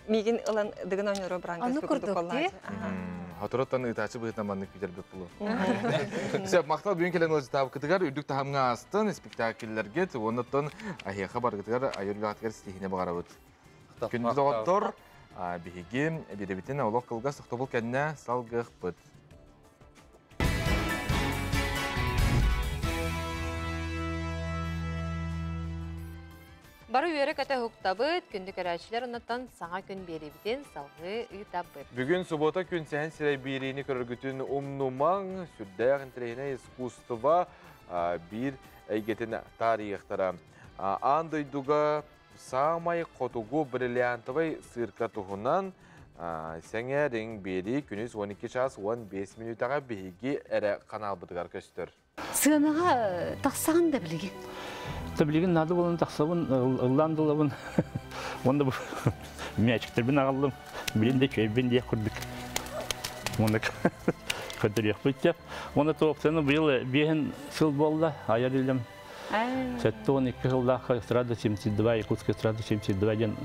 миигин ылан дыгын оонньоро бранка курдук боллаачы. Хотороттан ыытаачы быһыытынан маннык күүтэрбит булу. Сөп, махтал бүгүн кэлэн ыалдьытаабыкытыгар үрдүк таһымҥа астын спектакльлэргит уоннаттан аһиэхэ баргытыгар айар үлэҕитигэр ситиһиини баҕарабыт. Күндү доҕоттор, биһиги биэрэбитин олох кылгас тохтобул кэннэ салгыахпыт. Бары үөрэ-көтө уһуктабыт, күндү көрөөччүлэр оннуттан саҥа күн биэриибитин салгыы ыытабыт. Бүгүн суббота күн сэһэн сирэй биэриини көрөргүтүн умнумаҥ, сүрдээх интэриэһинэй искусство биир эйгэтин таарыйыахтара. Аан дойдуга саамай хотугу бриллиантовай цирка туһунан сэҥээриҥ биэрии күнүс 12 час 15 мүнүүтэҕэ биһиги эрэ ханаалбытыгар көстөр. Сыанаҕа тахсаҕын да билигин? Та билигин наада буолан тахсабын, ыллаан да ылабын. Уонна бу мячиктэрбин аҕаллым. Билин да үчүгэйбин диэх курдук. Уонна көрдөрүөхпүт деп. Уонна туохтаны быйыл биэһин сыл буолла, айар үлэм. 72 сыллаах эстрада 72, Якутская эстрада 72 диэн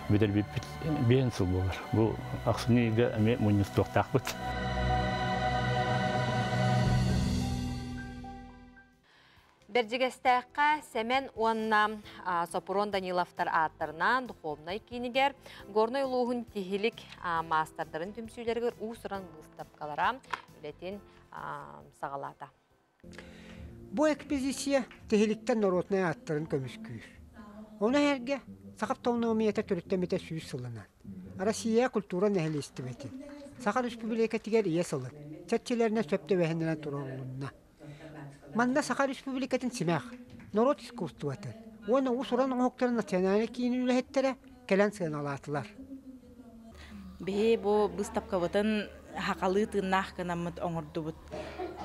бүтэрбиппит биэһин сыл буолар. Бу ахсынньы ыйга эмиэ мунньустуохтаахпыт. Бэрдьигэстээххэ Сэмэн уонна Сопрун Даниловтар ааттарынан духовнай киинигэр Горнай улууһун тиһилик маастардарын түмсүүлэригэр уус-уран быыстапкалара үлэтин саҕалаата. Бу экспедиция тиһиликтэн норуотунай ааттарын көмүскүүр. Ону сэргэ Саха автономията төрүттэммитэ 100 сылынан Россия культура нэһилиэстибэтин Саха Республикатыгар Ийэ сылын чэрчилэринэн сөп түбэһиннэрэн туруорулунна. Манна Саха Республикатын симэх, норуот искусствотын уонна уус-уран оҥоһуктарын национальнай киинин үлэһиттэрэ кэлэн сыаналаатылар. Биһи бу быыстапкабытын хакалыы тыыннаах гынаммыт оҥордубут.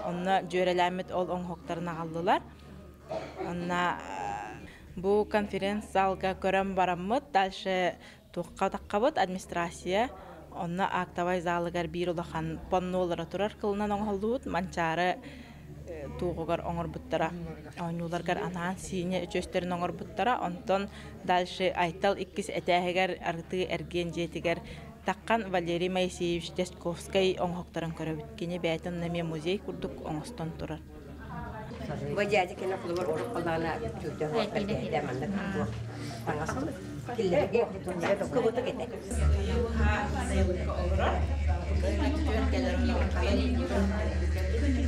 Онно дьүөрэлээммит ол оҥоһуктарын аҕаллылар. Онно бу конференц-залга көрөн бараммыт, дальше туохха таххабыт администрация онно актовай залыгар биир улахан паннолара турар кылынан оҥоһуллубут Манчаары туоҕугар оҥорбуттара. Оонньууларгар анаан сиинэ үчүөстэрин оҥорбуттара. Онтон дальше Айтал иккис этээһигэр Арытыы эргиэн дьиэтигэр таххан Валерий Моисеевич Дьячковскай оҥоһуктарын көрөбүт. Кини бэйэтин онно эмиэ музей курдук оҥостон турар. Бу дядя кene холобур уруккалаана түүтэ бэргэһитэ маннык туох таҥас киллэргэ кыбытык этэ.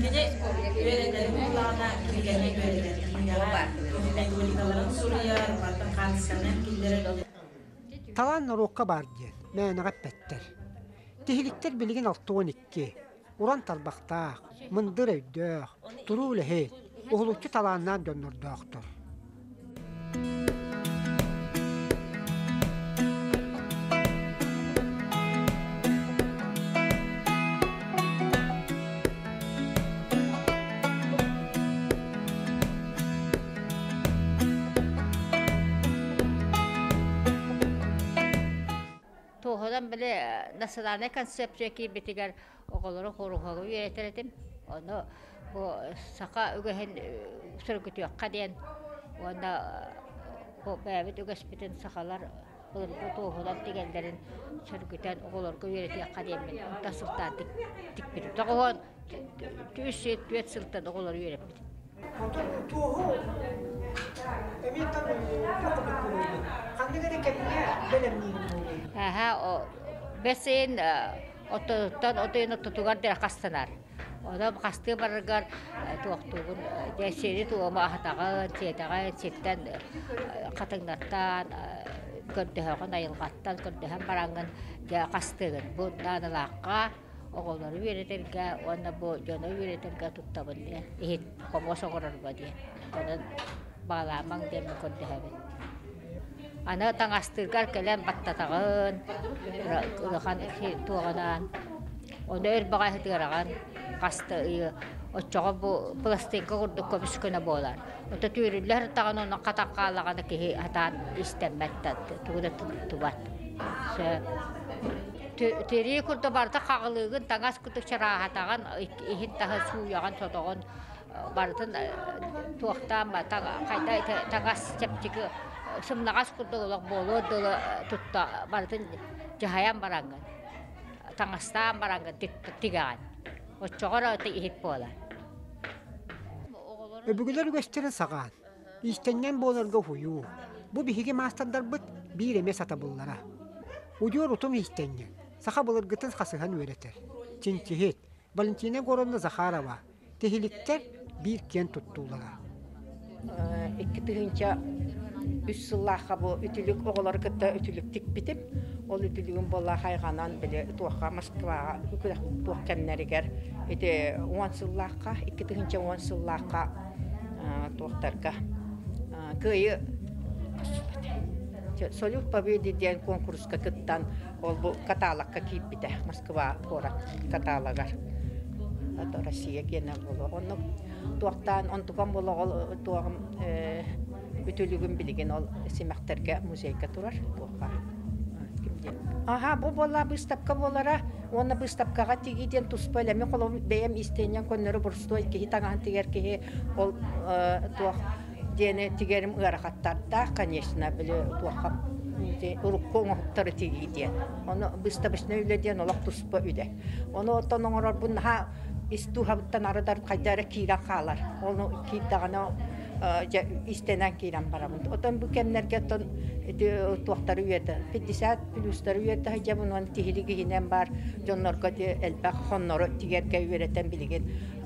Кини үөрэтэрин буллаҕына кинигэни үөрэтэр кинигэҕэ методикаларын суруйар, барытын хаартысканан киллэрэр. Талаан норуокка баар диэн мээнэҕэ эппэттэр. Тиһиликтэр билигин 62, уран тарбахтаах, мындыр өйдөөх, туруу үлэһит, уһулуччу талааннаах дьоннордоохтор. Туоһунан били национальнай концепция киирбитигэр оҕолору хоруһуга үөрэтэр этим. Ону бу саха үгэһин сөргүтүөххэ диэн уонна бэйэбит үгэспитин сахалар былыргы туоһунан тигэллэрин сөргүтэн оҕолорго үөрэтиэххэ диэммин онтон сылтаан тикпитим. Тоҕуһуон үс түөрт сылтан оҕолору үөрэппитим. Онтон туоһу эмиэ там туох курдук көрөбүн? Ханнык эрэ кэмҥэ бэлэмниирим буолуой? Аха, бэс ыйын оттотуттан от ыйын оттотугар диэри хастанар. Онон хастыы бараргар туохтуугун дьэ сири туому аһатаҕын, сиэтэҕин, сиртэн хатыҥнартан көрдөһөҕүн, айылҕаттан көрдөһөн бараҥҥын дьэ хастыыгын. Бу наадалаахха оҕолору үөрэтэргэ уонна бу дьону үөрэтэргэ туттабын диэн иһит хомуос оҥорорго диэн. Онон баалаамаҥ диэммин көрдөһөбүн. Аны таҥастыыргар кэлэн баттатаҕын, улахан туоҕунаан, ону өр баҕайы сытыараҕын, хаста ыйы оччоҕо бу пластинка курдук көмүс көнө буолар. Ото түүрүллэ сырыттаҕына онно хатан хааллаҕына киһи сатаан истэммэт да тугу да туттубат. Сөп. Тирии курдук барыта хаҕылыыгын, таҥас курдук чарааһатаҕын, иһин таһын сууйаҕын, сотоҕун барытын туохтаан хайда таҥас чэпчэки сымнаҕас курдук олох буолуор дылы тутта барытын дьаһайан бараҥҥын таҥастаан бараҥҥын тигэҕин оччоҕо эрэ иһит буолар. Өбүгэлэр үгэстэрин саҕаан, иистэнньэҥ буоларга уһуйуу. Бу биһиги маастардарбыт биир эмэ сатабыллара. Удьуор утум иистэнньэҥ, саха былыргытын хасыһан үөрэтэр. Чинчиһит Валентина Егоровна Захарова Тиһиликтэр биир киэн туттуулара. 2003 сыллаахха бу үтүлүк оҕолору кытта үтүлүк тикпитим. Ол үтүлүгүм буолла хайҕанан били туохха Москваҕа күрэх туох кэмнэригэр ити 10 сыллаахха 2010 сыллаахха туохтарга кыайы Салют Победы диэн куонкуруска кыттан ол бу каталогка киирбитэ Москва куорат каталогар. Это Россия киэнэ буолуо. Оннук туохтаан онтукам буолоҕол туоҕум үтүлүгүм билигин ол симэхтэргэ музейга турар туохха ким диэн. Аха бу буолла быыстапка буолара уонна быыстапкаҕа тигии диэн туспа элэми холобур бэйэм истиэнньэн көннөрү боростуой киһи таҥаһын тигэр киһи ол туох диэни тигэрим ыарахаттардаах, конечно, били туохха урукку оҥоһуктары тигии диэн. Ону выставочнай үлэ диэн олох туспа үлэ. Ону оттон оҥорорбун наһаа ис дууһабыттан арыдар хайда эрэ киирэн хаалар. Ону киирдэҕинэ дьэ истэнэн киирэн барабын. Отон бу кэмнэргэ оттон ити туохтары үөтэ 50 плюстары үөтэ сылдьабын уонна тиһилик иһинэн баар дьоннорго ити элбэх хоннору тигэргэ үөрэтэн билигин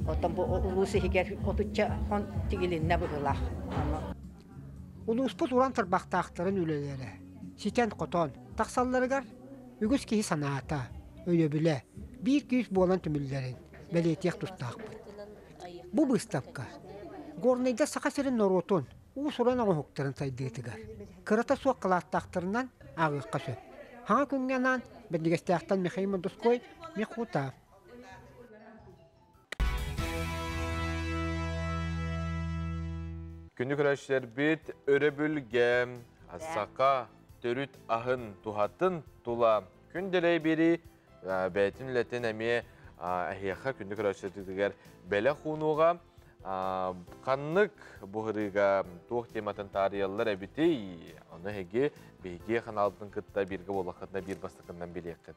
Оттон бу улуус иһигэр отучча хон тигилиннэ быһыылаах. Улууспут уран тарбахтаахтарын үлэлэрэ ситэн-хотон тахсалларыгар үгүс киһи санаата, өйөбүлэ биир күүс буолан түмүллэрин бэлиэтиэх тустаахпыт. Бу быыстапка Горнайга Саха сирин норуотун уус-уран оҥоһуктарын сайдыытыгар кырата суох кылааттаахтарынан ааҕыахха сөп. Хаҥа күҥҥэ анаан Бэрдигэстээхтэн Михаил Мордовской, Михута. Күндү көрөөччүлэрбит өрөбүлгэ саха төрүт аһын туһатын тула күн дэлэй бири бэйэтин үлэтин эмиэ эһиэхэ күндү көрөөччүлэрбитигэр бэлэх уунууга ханнык буһарыыга туох тематын таарыйаллар эбитий ону эһиги биһиги ханаалбытын кытта бииргэ буоллаххытына биир бастакыннан билиэххит.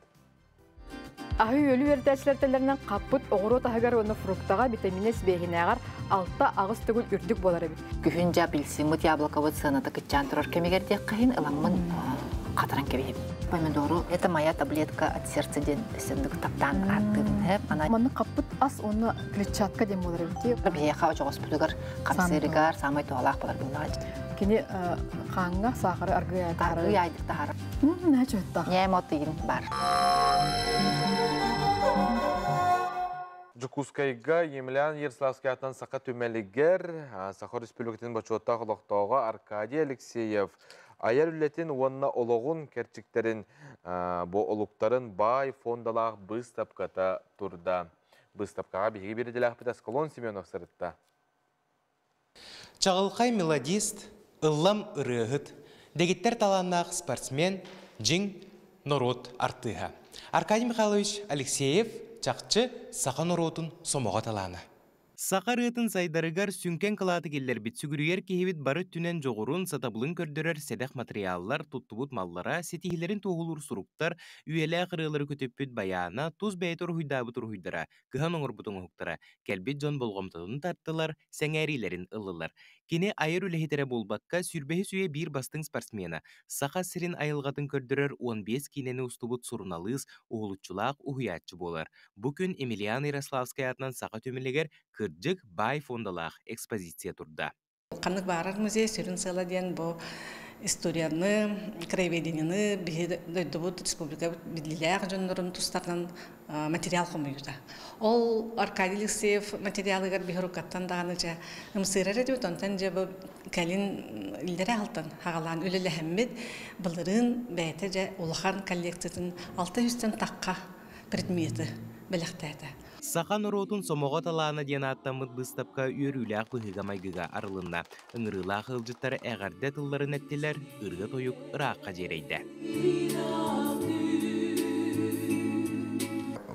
Аһы-үөлү үөрэтээччилэр хаппыт оҕуруот аһыгар уонна фруктаҕа витаминэ сибиэһинээҕэр 6-8 төгүл үрдүк буолар эбит. Күһүн дьэ апельсиммыт, яблокобыт сыаната кыччаан турар кэмигэр диэххэ иһин ыламмын хатаран кэбиһэбин. Помидору это моя таблетка от сердца диэн сендик таптаан ааттыыбын һэп. Маннык хаппыт ас уонна клетчатка диэн буолар эбит. Биһиэхэ очоҕоспутугар хамсыырыгар саамай туһалаах болар буоллаҕа. Кини хааҥҥа саахары аргыый таһаарар. Аргыый айдык таһаарар. Ньээм от ыйым бар. Дьокуускайга Емельян Ярославский аатынан Саха түмэлигэр Саха Республикатын бочуоттаах олохтооҕо Аркадий Алексеев айар үлэтин уонна олоҕун кэрчиктэрин бу олуктарын баай фондалаах быыстапката турда. Быыстапкаҕа биһиги биирдэлээхпит Аскалон Семенов сырытта. Чаҕылхай мелодист, ыллам ырыаһыт, дэгиттэр талааннаах спортсмен, дьиҥ норуот артыыһа. Аркадий Михайлович Алексеев чахчы саха норуотун сомоҕо талаана. Саха ырыатын сайдарыгар сүҥкэн кылааты киллэрбит сүгүрүйэр киһибит бары өттүнэн дьоҕурун, сатабылын көрдөрөр сэдэх матырыйааллар, туттубут маллара, ситиһиилэрин туоһулуур суруктар, үйэлээх ырыалары көтүппүт байаана, тус бэйэтэ уруһуйдаабыт уруһуйдара, кыһан оҥорбут оҥоһуктара кэлбит дьон болҕомтотун тартылар, сэҥээриилэрин ыллылар. Кини айар үлэһит эрэ буолбакка, сүүрбэһис үйэ биир бастыҥ спортсмена, Саха сирин айылҕатын көрдөрөр 15 киинэни устубут суруналыыс, уһулуччулаах уһуйааччы буолар. Бу күн Емельян Ярославскай аатынан Саха түмэлигэр кырдьык баай фондалаах экспозиция турда. Ханнык баарар музей сүрүн сыала диэн бу историяны, краеведениены биһи дойдубут, республикабыт биллиилээх дьоннорун тустарынан материал хомуйуута. Ол Аркадий Алексеев материалыгар биһи уруккаттан даҕаны дьэ ымсыырар этибит, онтон дьэ бу кэлин иллэрэ алтан хаҕалаан үлэлэһэммит былырыын бэйэтэ дьэ улахан коллекциятын 600-тэн тахха предметы бэлэхтээтэ. Саха норуотун сомоҕо талаана диэн ааттаммыт быыстапка үөрүүлээх быһыыга-майгыга арылынна. Ыҥырыылаах ыалдьыттар эҕэрдэ тылларын эттилэр, ырыа-тойук ыраахха дьиэрэйдэ.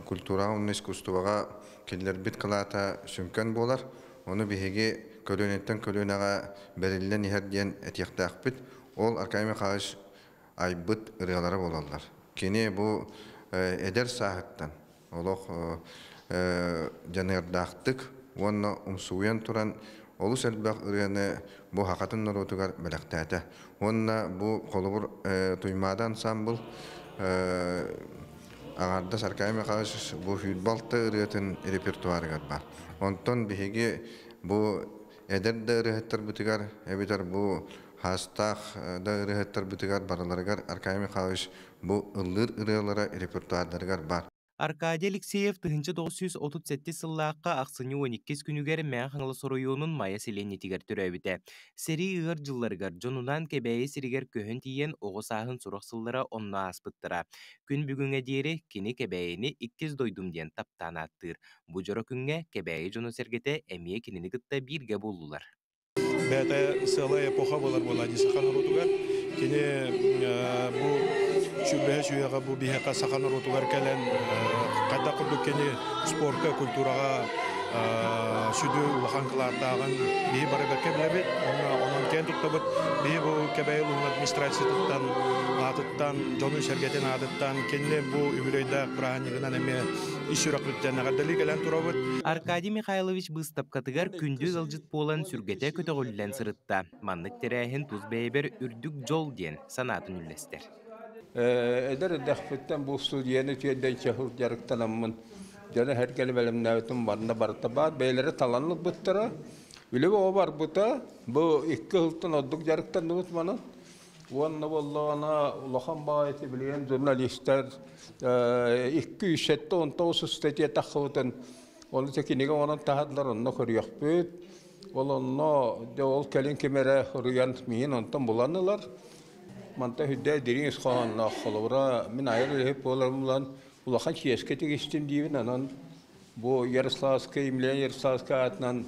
Культураҕа уонна искусствоҕа киллэрбит кылаата сүҥкэн буолар. Ону биһиги көлүөнэттэн көлүөнэҕэ бэриллэн иһэр диэн этиэхтээхпит. Ол Аркадий Михайлович айбыт ырыалара буолаллар. Кини бу эдэр сааһыттан олох дьаныардаахтык уонна умсугуйан туран олус элбэх ырыаны бу хахатын норуотугар бэлэхтээтэ. Уонна бу холобур Туймаада ансаамбыл аҥаардас Аркадий Михайлович бу сүүрбэ ырыатын репертуарыгар бар. Онтон биһиги бу эдэр да ырыаһыттарбытыгар эбэтэр бу хаастаах да ырыаһыттарбытыгар барыларыгар Аркадий Михайлович бу ыллыыр ырыалара репертуардарыгар бар. Аркадий Алексеев 1937 сыллаахха ахсынньы 12 күнүгэр Мэҥэ Хаҥалас оройуонун Майа сэлиэнньэтигэр төрөөбүтэ. Сэрии ыар дьылларыгар дьонунаан Кэбээйи сиригэр көһөн тиийэн оҕо сааһын сорох сыллара онно ааспыттара. Күн бүгүҥҥэ диэри кини Кэбээйини иккис дойдум диэн таптаан ааттыыр. Бу дьоро күҥҥэ Кэбээйи дьоно-сэргэтэ эмиэ кинини кытта бииргэ буоллулар. Бэйэтэ сыалай эпоха буолар буолаа дии саха норуотугар. Кини бу сүүрбэһэ сүйэҕэ бу биһиэхэ саха норуотугар кэлэн хайдах курдук кини спорка, культураҕа сүдү улахан кылааттааҕын биһи бары бэркэ билэбит. Онон киэн туттабыт. Биһи бу Кэбээйи улууһун администрациятыттан аатыттан, дьону-сэргэтин аатыттан кинини бу үбүлүөйдээх бырааһынньыгынан эмиэ ис сүрэхпититтэн эҕэрдэлии кэлэн турабыт. Аркадий Михайлович быыстапкатыгар күндү ыалдьыт буолан сүргэтэ көтөҕүллэн сырытта. Маннык тэрээһин тус бэйэбэр үрдүк дьол диэн санаатын үллэстэр. Эдэр эрдэхпиттэн бу студияны үтүөрдэн чаһыл дьарыктанаммын дьоно эргэли бэлэмнээбитим манна барыта баар бэйэлэрэ талан ылбыттара. Үлэ оҕо барбыта. Бу икки сылтан ордук дьарыктанныбыт манан. Уонна буоллаҕына улахан баҕайы билигин журналистар 279 ыстатыйа таххыбытын ол кинигэ оҥорон таһаардылар онно көрүөхпүт. Ол онно дьэ ол кэлин ким эрэ суруйан миин онтон булан ылар. Манта хүддэ дириҥ ис хоһоонноох холобура мин айар үлэһит буоларым булан улахан чиэскэ тигистим диибин онон бу Ярославскай Емельян Ярославскай аатынан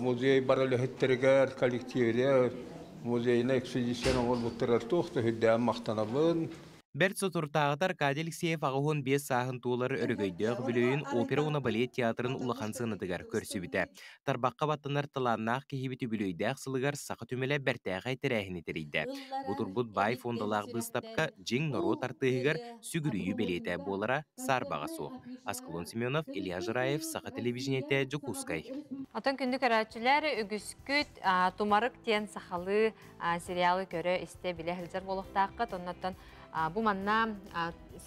музей бар үлэһиттэригэр коллективигэр музейнай экспедицияны оҥорбуттарыгар туох да үрдээн махтанабын. Бэрт соторутааҕыта Аркадий Алексеев 85 сааһын туолар өрөгөйдөөх үбүлүөйүн опера уонна балет театрын улахан сыанатыгар көрсүбүтэ. Тарбахха баттанар талааннаах киһибит үбүлүөйдээх сылыгар Саха түмэлэ бэртээхэй тэрээһини тэрийдэ. Бу турбут баай фондалаах быыстапка дьиҥ норуот артыыһыгар сүгүрүйүү бэлиэтэ буолара саарбаҕа суох. Аскалон Семенов, Илья Жираев, Саха телевидениетэ, Дьокуускай. Оттон күндү көрөөччүлэр, үгүскүт Тумарык диэн сахалыы сериалы көрө, истэ, билэ сылдьар буолуохтааххыт. Оннуттан бу манна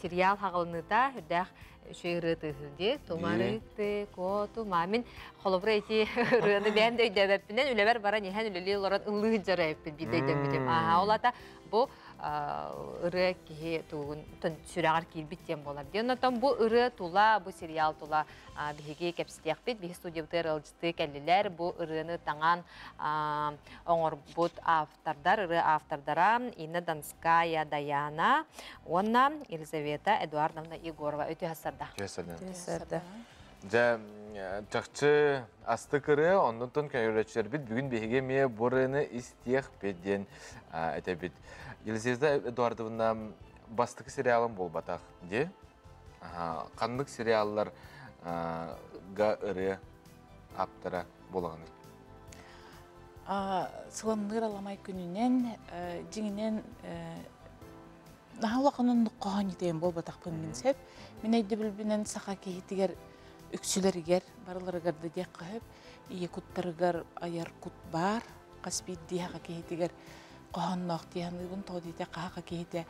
сериал хаҕылыныыта үрдээх үчүгэй ырыа тыаһыыр дии. Тумарыкты, куотума. Мин холобура ити ырыаны бэйэм да өйдөөбөппүнэн үлэбэр баран иһэн үлэлии олорон ыллыы сылдьар эбиппин биирдэ өйдөммүтүм. Ааһа ол ата бу ырыа киһи тугун сүрэҕэр киирбит диэн буолар диэн. Онтон бу ырыа тула, бу сериал тула биһиги кэпсэтиэхпит. Биһи студиябытыгар ыалдьыттыы кэллилэр. Бу ырыаны таҥан оҥорбут автордар, ырыа автордара Инна Донская, Даяна уонна Елизавета Эдуардовна Егорова. Үтүө сарда. Үтүө сарда. Дьэ, чахчы астык ырыа, оннуттан көйөрөччүлэрбит бүгүн биһиги эмиэ бу ырыаны истиэхпит диэн этэбит. Елизавета Эдуардовна бастакы сериалым буолбатах дии. Ханнык сериаллар га ырыа аптара буолаҕыный? Сыламныыр аламай күнүнэн, дьиҥинэн наһаа улахан оннук хоһоон итиэн буолбатахпын мин сөп. Мин өйдөбүлбүнэн саха киһитигэр үксүлэригэр барыларыгар да диэххэ сөп. Ийэ куттарыгар айар кут баар. Хас биирдии саха киһитигэр хоһоонноох дии саныыбын. Тоҕо диэтэх саха киһитэ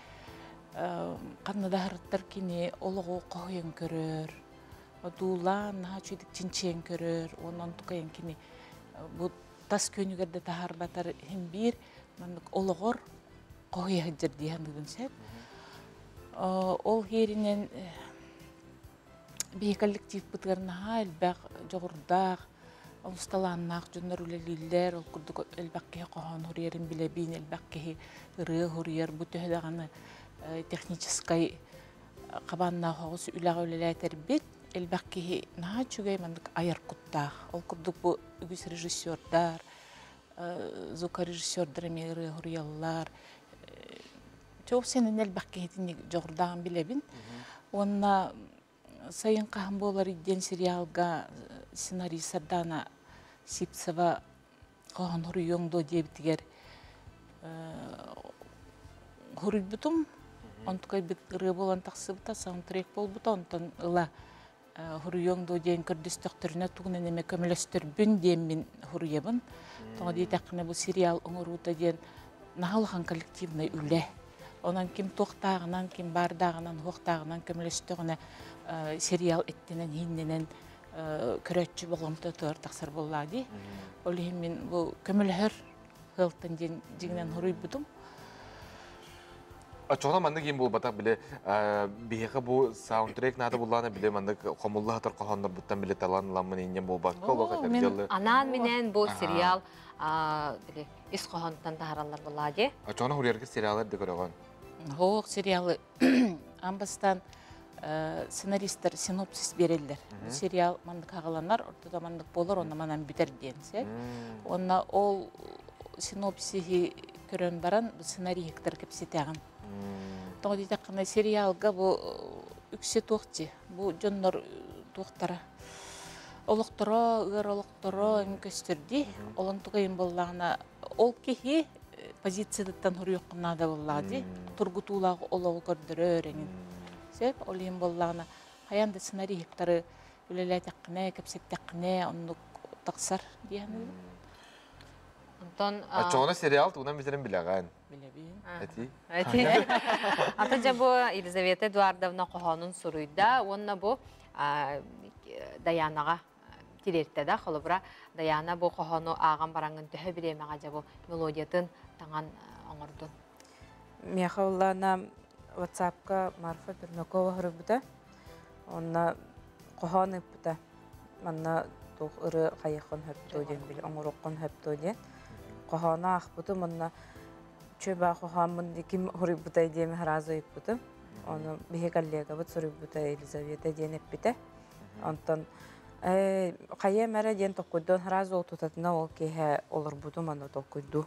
ханна да аһарыттар кини олоҕу хоһуйан көрөр. Одуулаан, наһаа үчүгдүк чинчийэн көрөр. Уонна онтукайын кини бу тас күөнүгэр да таһаарбатар иһин биир маннык олоҕор хоһуйа сылдьар дии саныыбын сөп. Ол иһэринэн биһи коллективпытыгар наһаа элбэх дьоҕурдаах, олус талааннаах дьоннор үлэлииллэр. Ол курдук элбэх киһи хоһоон суруйарын билэбин, элбэх киһи ырыа суруйар. Бу төһө даҕаны техническай хабааннаах оҕус үлэҕэ үлэлээтэрбит, элбэх киһи наһаа үчүгэй маннык айар куттаах. Ол курдук бу үгүс режиссердар, звукорежиссердар эмиэ ырыа суруйаллар. Чоп сенен элбэх киһитин дьоҕурдааҕын билэбин. Уонна сайын хаһан буолар диэн сериалга сценарист Сардана Сипцева хоһоон суруйуоҥ дуо диэбитигэр суруйбутум. Онтукайбыт ырыа буолан тахсыбыта, саундтрек буолбута. Онтон ыла Хуруйуоҥ дуо диэн көрдөстөхтөрүнэ тугунан эмэ көмөлөстөрбүн диэммин хуруйабын. Тоҕо диэтэххинэ бу сериал оҥоруута диэн наһаа улахан коллективнай үлэ. Онон ким туохтааҕынан, ким баардааҕынан, уохтааҕынан көмөлөстөҕүнэ сериал эттэнэн, иһиннэнэн көрөөччү болҕомтотугар тахсар буоллаа дии. Ол иһин мин бу көмөлөһөр ыалтан диэн дьиҥинэн хоруйбутум. Оччоҕуна маннык иин буолбатах били биһиэхэ бу саундтрек наада буллаана били маннык хомулла сытар хоһооннорбуттан били талан ыламмын инньэ буолбакка олох этэр дьылы Анаан минээн бу сериал били ис хоһоонтон таһараллар буоллаа дии. Оччоҕуна хуруйарга сериалар да көрөҕүн. Хоох сериалы аан бастаан сценаристар синопсис биэрэллэр. Сериал маннык аҕаланар, ортото маннык буолар, онно манан бүтэр диэн сэ. Уонна ол синопсиһи көрөн баран сценариһыктар кэпсэтэҕин. Тоҕо диэтэххинэ сериалга бу үксэ туох дии, бу дьоннор туохтара олохторо, ыар олохторо көстөр дии. Олон тугайын буоллаҕына ол киһи позициятыттан хоруйуоххун наада буоллаҕа дии. Тургутуулаах олоҕу көрдөрөр эҥин. Сөп, ол иһин буоллаҕына хайаан да сценариһыктары үлэлээтэххинэ, кэпсэттэххинэ оннук тахсар дии саныыбын. Онтон Оччоҕуна сериал тугунан бүтэрин билэҕин. Билэбин. Эти. Эти. Ата дьэ бу Елизавета Эдуардовна хоһоонун суруйда уонна бу Даянаҕа тириэртэ да холобура Даяна бу хоһоону ааҕан бараҥҥын төһө бириэмэҕэ дьэ бу мелодиятын таҥан оҥордун? Миэхэ уллаана WhatsApp-ка Марфа Пермякова суруйбута. Онно хоһоон ыыппыта. Манна туох ырыа хайыаххын сөп дуо диэн били оҥоруоххун сөп дуо диэн. Хоһоону аахпытым уонна Үчүгэй хоһооммун ким хоруйбутай диэми сразу ыйыппытым. Ону биһи коллегабыт суруйбута Елизавета диэн эппитэ. Онтон хайыам эрэ диэн толкуйдуон сразу ол тутатына ол киэһэ олорбутум аны толкуйдуу.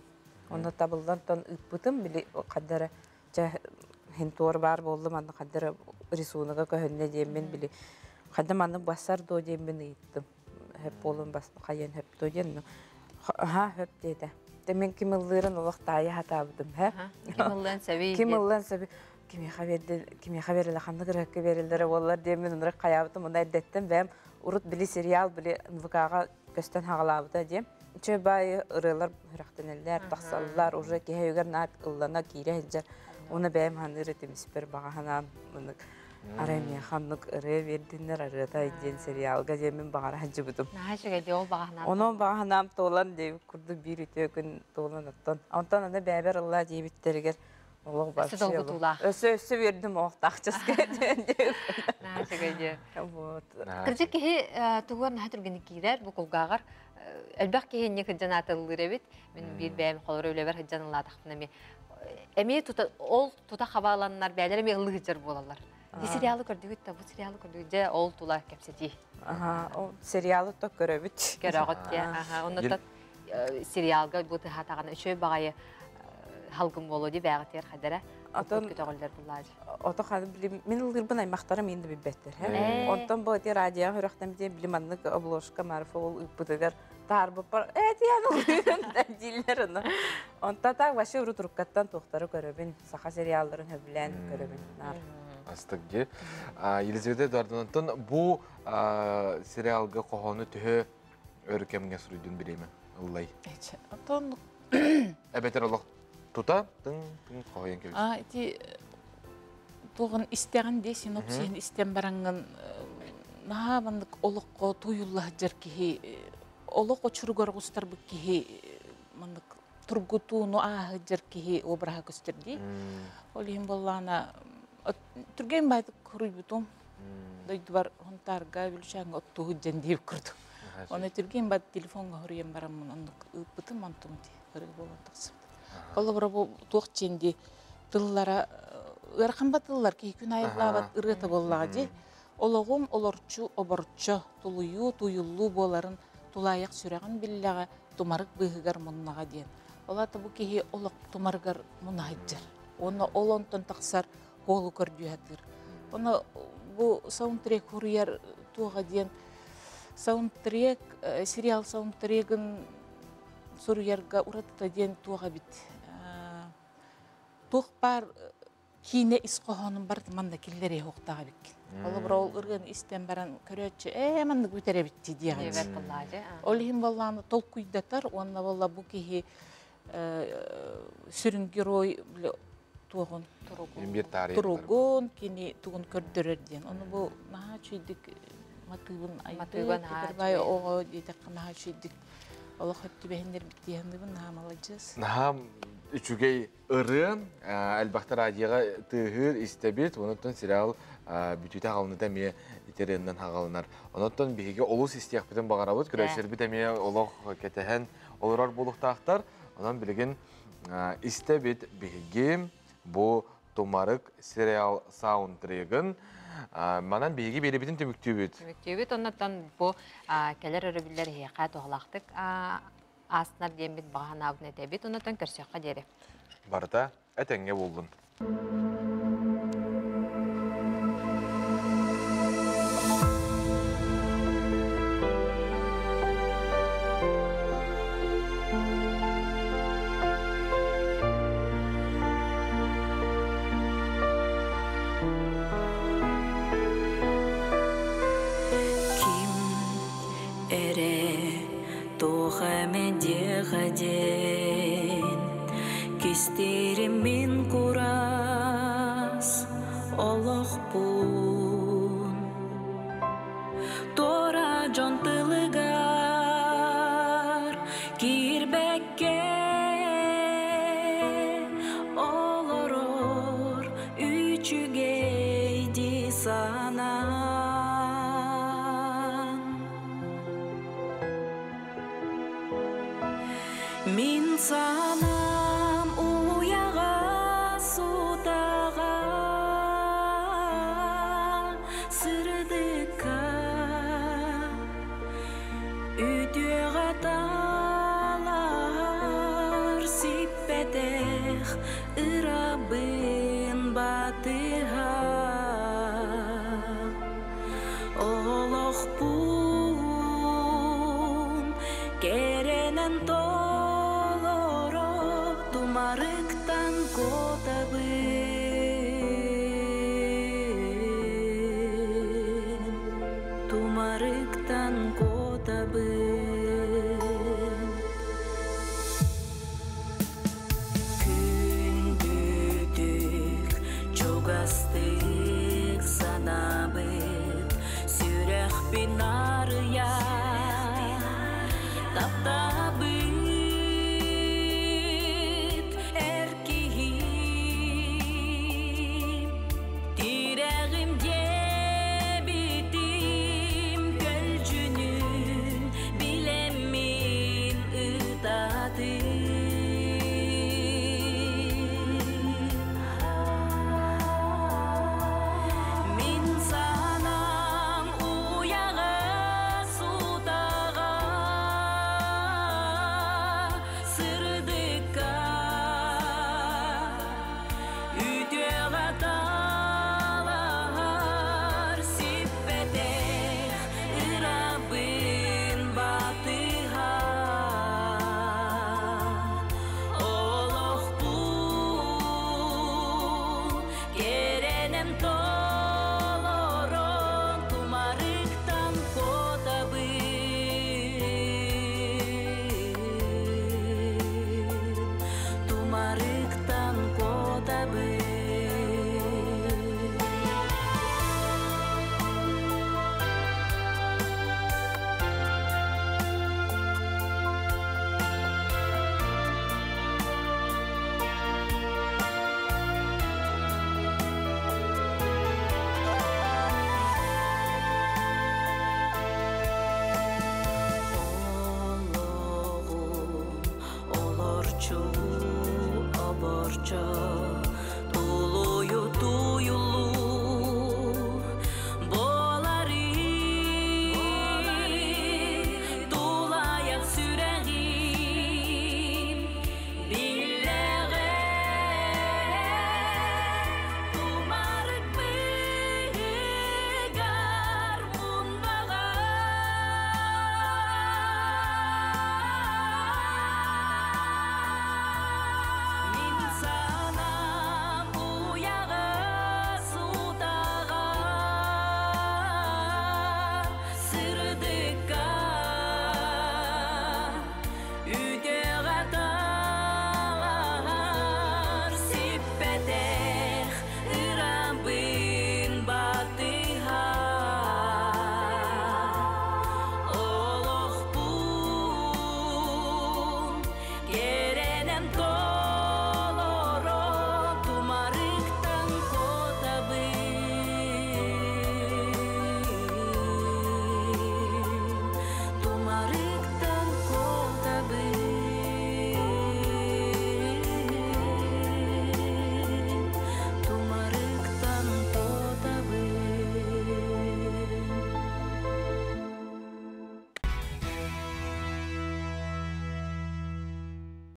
Онно табыллан тон ыыппытым били хаддара чэ хинтуор баар буоллум аны хаддара рисунога көһүннэ диэммин били хадда маннык бассар дуо диэммин ыйыттым. Хөп буолун бас хайыан хөп дуо диэн аха хөп диэтэ. Мен ким ыллыырын олох таайа хатаабытым хэ. Ким ыллыан сөбүй? Ким ыллыан сөбүй? Кимиэхэ берди, кимиэхэ бериле, ханнык ырыһыкка берилдере буоллар диэммин ынырык хайаабытым. Онно эрдэттэн бэйэм урут били сериал били НВК-ҕа көстөн хаҕалаабыта диэм. Үчүгэй баайы ырыалар сүрэхтэнэллэр, тахсаллар, уже киһи өйүгэр наат ыллана киирэ сылдьар. Уонна бэйэм ханыыр этим испэр баҕа санаам мынык арай миэхэ оннук ырыа биэрдиннэр арыатай диэн сериалга диэммин баҕара сылдьыбытым. Наһаа үчүгэй дии ол баҕа санаам. Онон баҕа санаам туолан диэбит курдук биир үтүө күн туолан оттон. Онтон аны бэйэбэр ыллаа диэбиттэригэр олох Өссө долгутуулаах. Өссө өссө үөрдүм оохтаах часка. Наһаа үчүгэй дии. Вот. Кырдьык киһи тугугар наһаа түргэнник киирэр бу кулгааҕар элбэх киһи инньэ кырдьан аатыллыыр эбит. Мин биир бэйэм холоро үлэбэр сылдьан ыллаатахпына эмиэ эмиэ тута ол тута хабааланнар бэйэлэр эмиэ ыллыы сылдьар буолаллар. Ити сериалы көрдүгүт да бу сериалы көрдүгүт дьэ ол тула кэпсэтии. Аха, ол сериалы то көрөбүт. Көрөҕүт дьэ. Аха, оннуттан сериалга бу тыһаатаҕына үчүгэй баҕайы халгым буолуо дии бээҕитигэр хайдара Отон көтөҕүллэр буллаачы. Ото ханы били мин ыллыырбын аймахтарым иин да билбэттэр. Онтон бу ити радиоҕа үрөхтөн били били маннык обложка Марфа ол ыыппытыгар таарбыппар ээ тиэн ыллыырын дииллэр ону. Онто так вообще урут уруккаттан туохтары көрөбүн, саха сериалларын сөбүлээн көрөбүн наар. Астык дии. Елизавета Эдуардовнаттан бу сериалга хоһоону төһө өр кэмҥэ суруйдун бириэмэ ыллай? Отон Эбэтэр олох тута тыҥ тыҥ хоһуйан кэбис. А ити туоҕун истэҕин дии синопсиһын истэн бараҥҥын наһаа маннык олоххо тууйулла сылдьар киһи олох очуругар оҕустарбыт киһи маннык тургутууну ааһа сылдьар киһи обраһа көстөр дии. Ол иһин буоллаҕына түргэн баайтык хоруйбутум дойдубар Хонтаарга Бүлүчээҥҥэ оттуу сылдьан диэбит курдук. Оны түргэн бат телефоҥҥа хоруйан бараммын оннук ыыппытым онтум дии ырыы буолан тахсыбыт. Холобура бу туох диэн дии тыллара ыарахан ба тыллар киһи күн айыллаабат ырыата буоллаҕа дии. Олоҕум олорчу оборчо тулуйуу туйуллуу буоларын тулаайах сүрэҕин биллэҕэ тумарык быыһыгар муннаҕа диэн. Ол аата бу киһи олох тумарыгар муна сылдьар. Уонна ол онтон тахсар хуолу көрдүү сатыыр. Ону бу саундтрек хуруйар туоҕа диэн саундтрек сериал саундтрегын суруйарга уратыта диэн туох эбит туох баар киинэ ис хоһоонун барыта манна киллэриэ суохтаах эбиккин. Холобура ол ырыаны истэн баран көрөөччү ээ маннык бүтэр эбит дии диэҕин. Ол иһин буоллаҕына толкуйдатар уонна буолла бу киһи сүрүн герой туоҕун туругун кини тугун көрдөрөр диэн. Ону бу наһаа үчүйдик матыыбын Матыыба наһаа үчүгэй оҕо диэтэххэ наһаа үчүйдик олох өттүбэһиннэрбит диэхиннибин наһаа маладьыас. Наһаа үчүгэй ырыа элбэхтэ радиоҕа тыаһыыр истэбит, онуттан сериал бүтүүтэ хаалыныта эмиэ ити ырыаннан хаҕаланар. Онуттан биһиги олус истиэхпитин баҕарабыт, көрөөччүлэрбит эмиэ олох кэтэһэн олорор буолуохтаахтар. Онон билигин истэбит биһиги бу Тумарык сериал саундтрегын. Манан биһиги биэрибитин түмүктүүбүт. Түмүктүүбүт. Оннуттан бу кэлэр өрөбүллэр эһиэхэ туһалаахтык ааснар диэммит баҕа санаабытын этэбит. Оннуттан көрсүөххэ диэри. Барыта этэҥҥэ буоллун. Ким эрэ туох эмэ диэҕэ диэн кистиирим мин курас олохпун туора дьон тылыгар киирбэккэ олорор үчүгэй дии санаан Мин санаам уйаҕас Олохпун кэрэнэн толоро тумарыктан куотабын, тумарыктан куотабын. Күндүтүк, чугастык санаабыт сүрэхпин арыйар.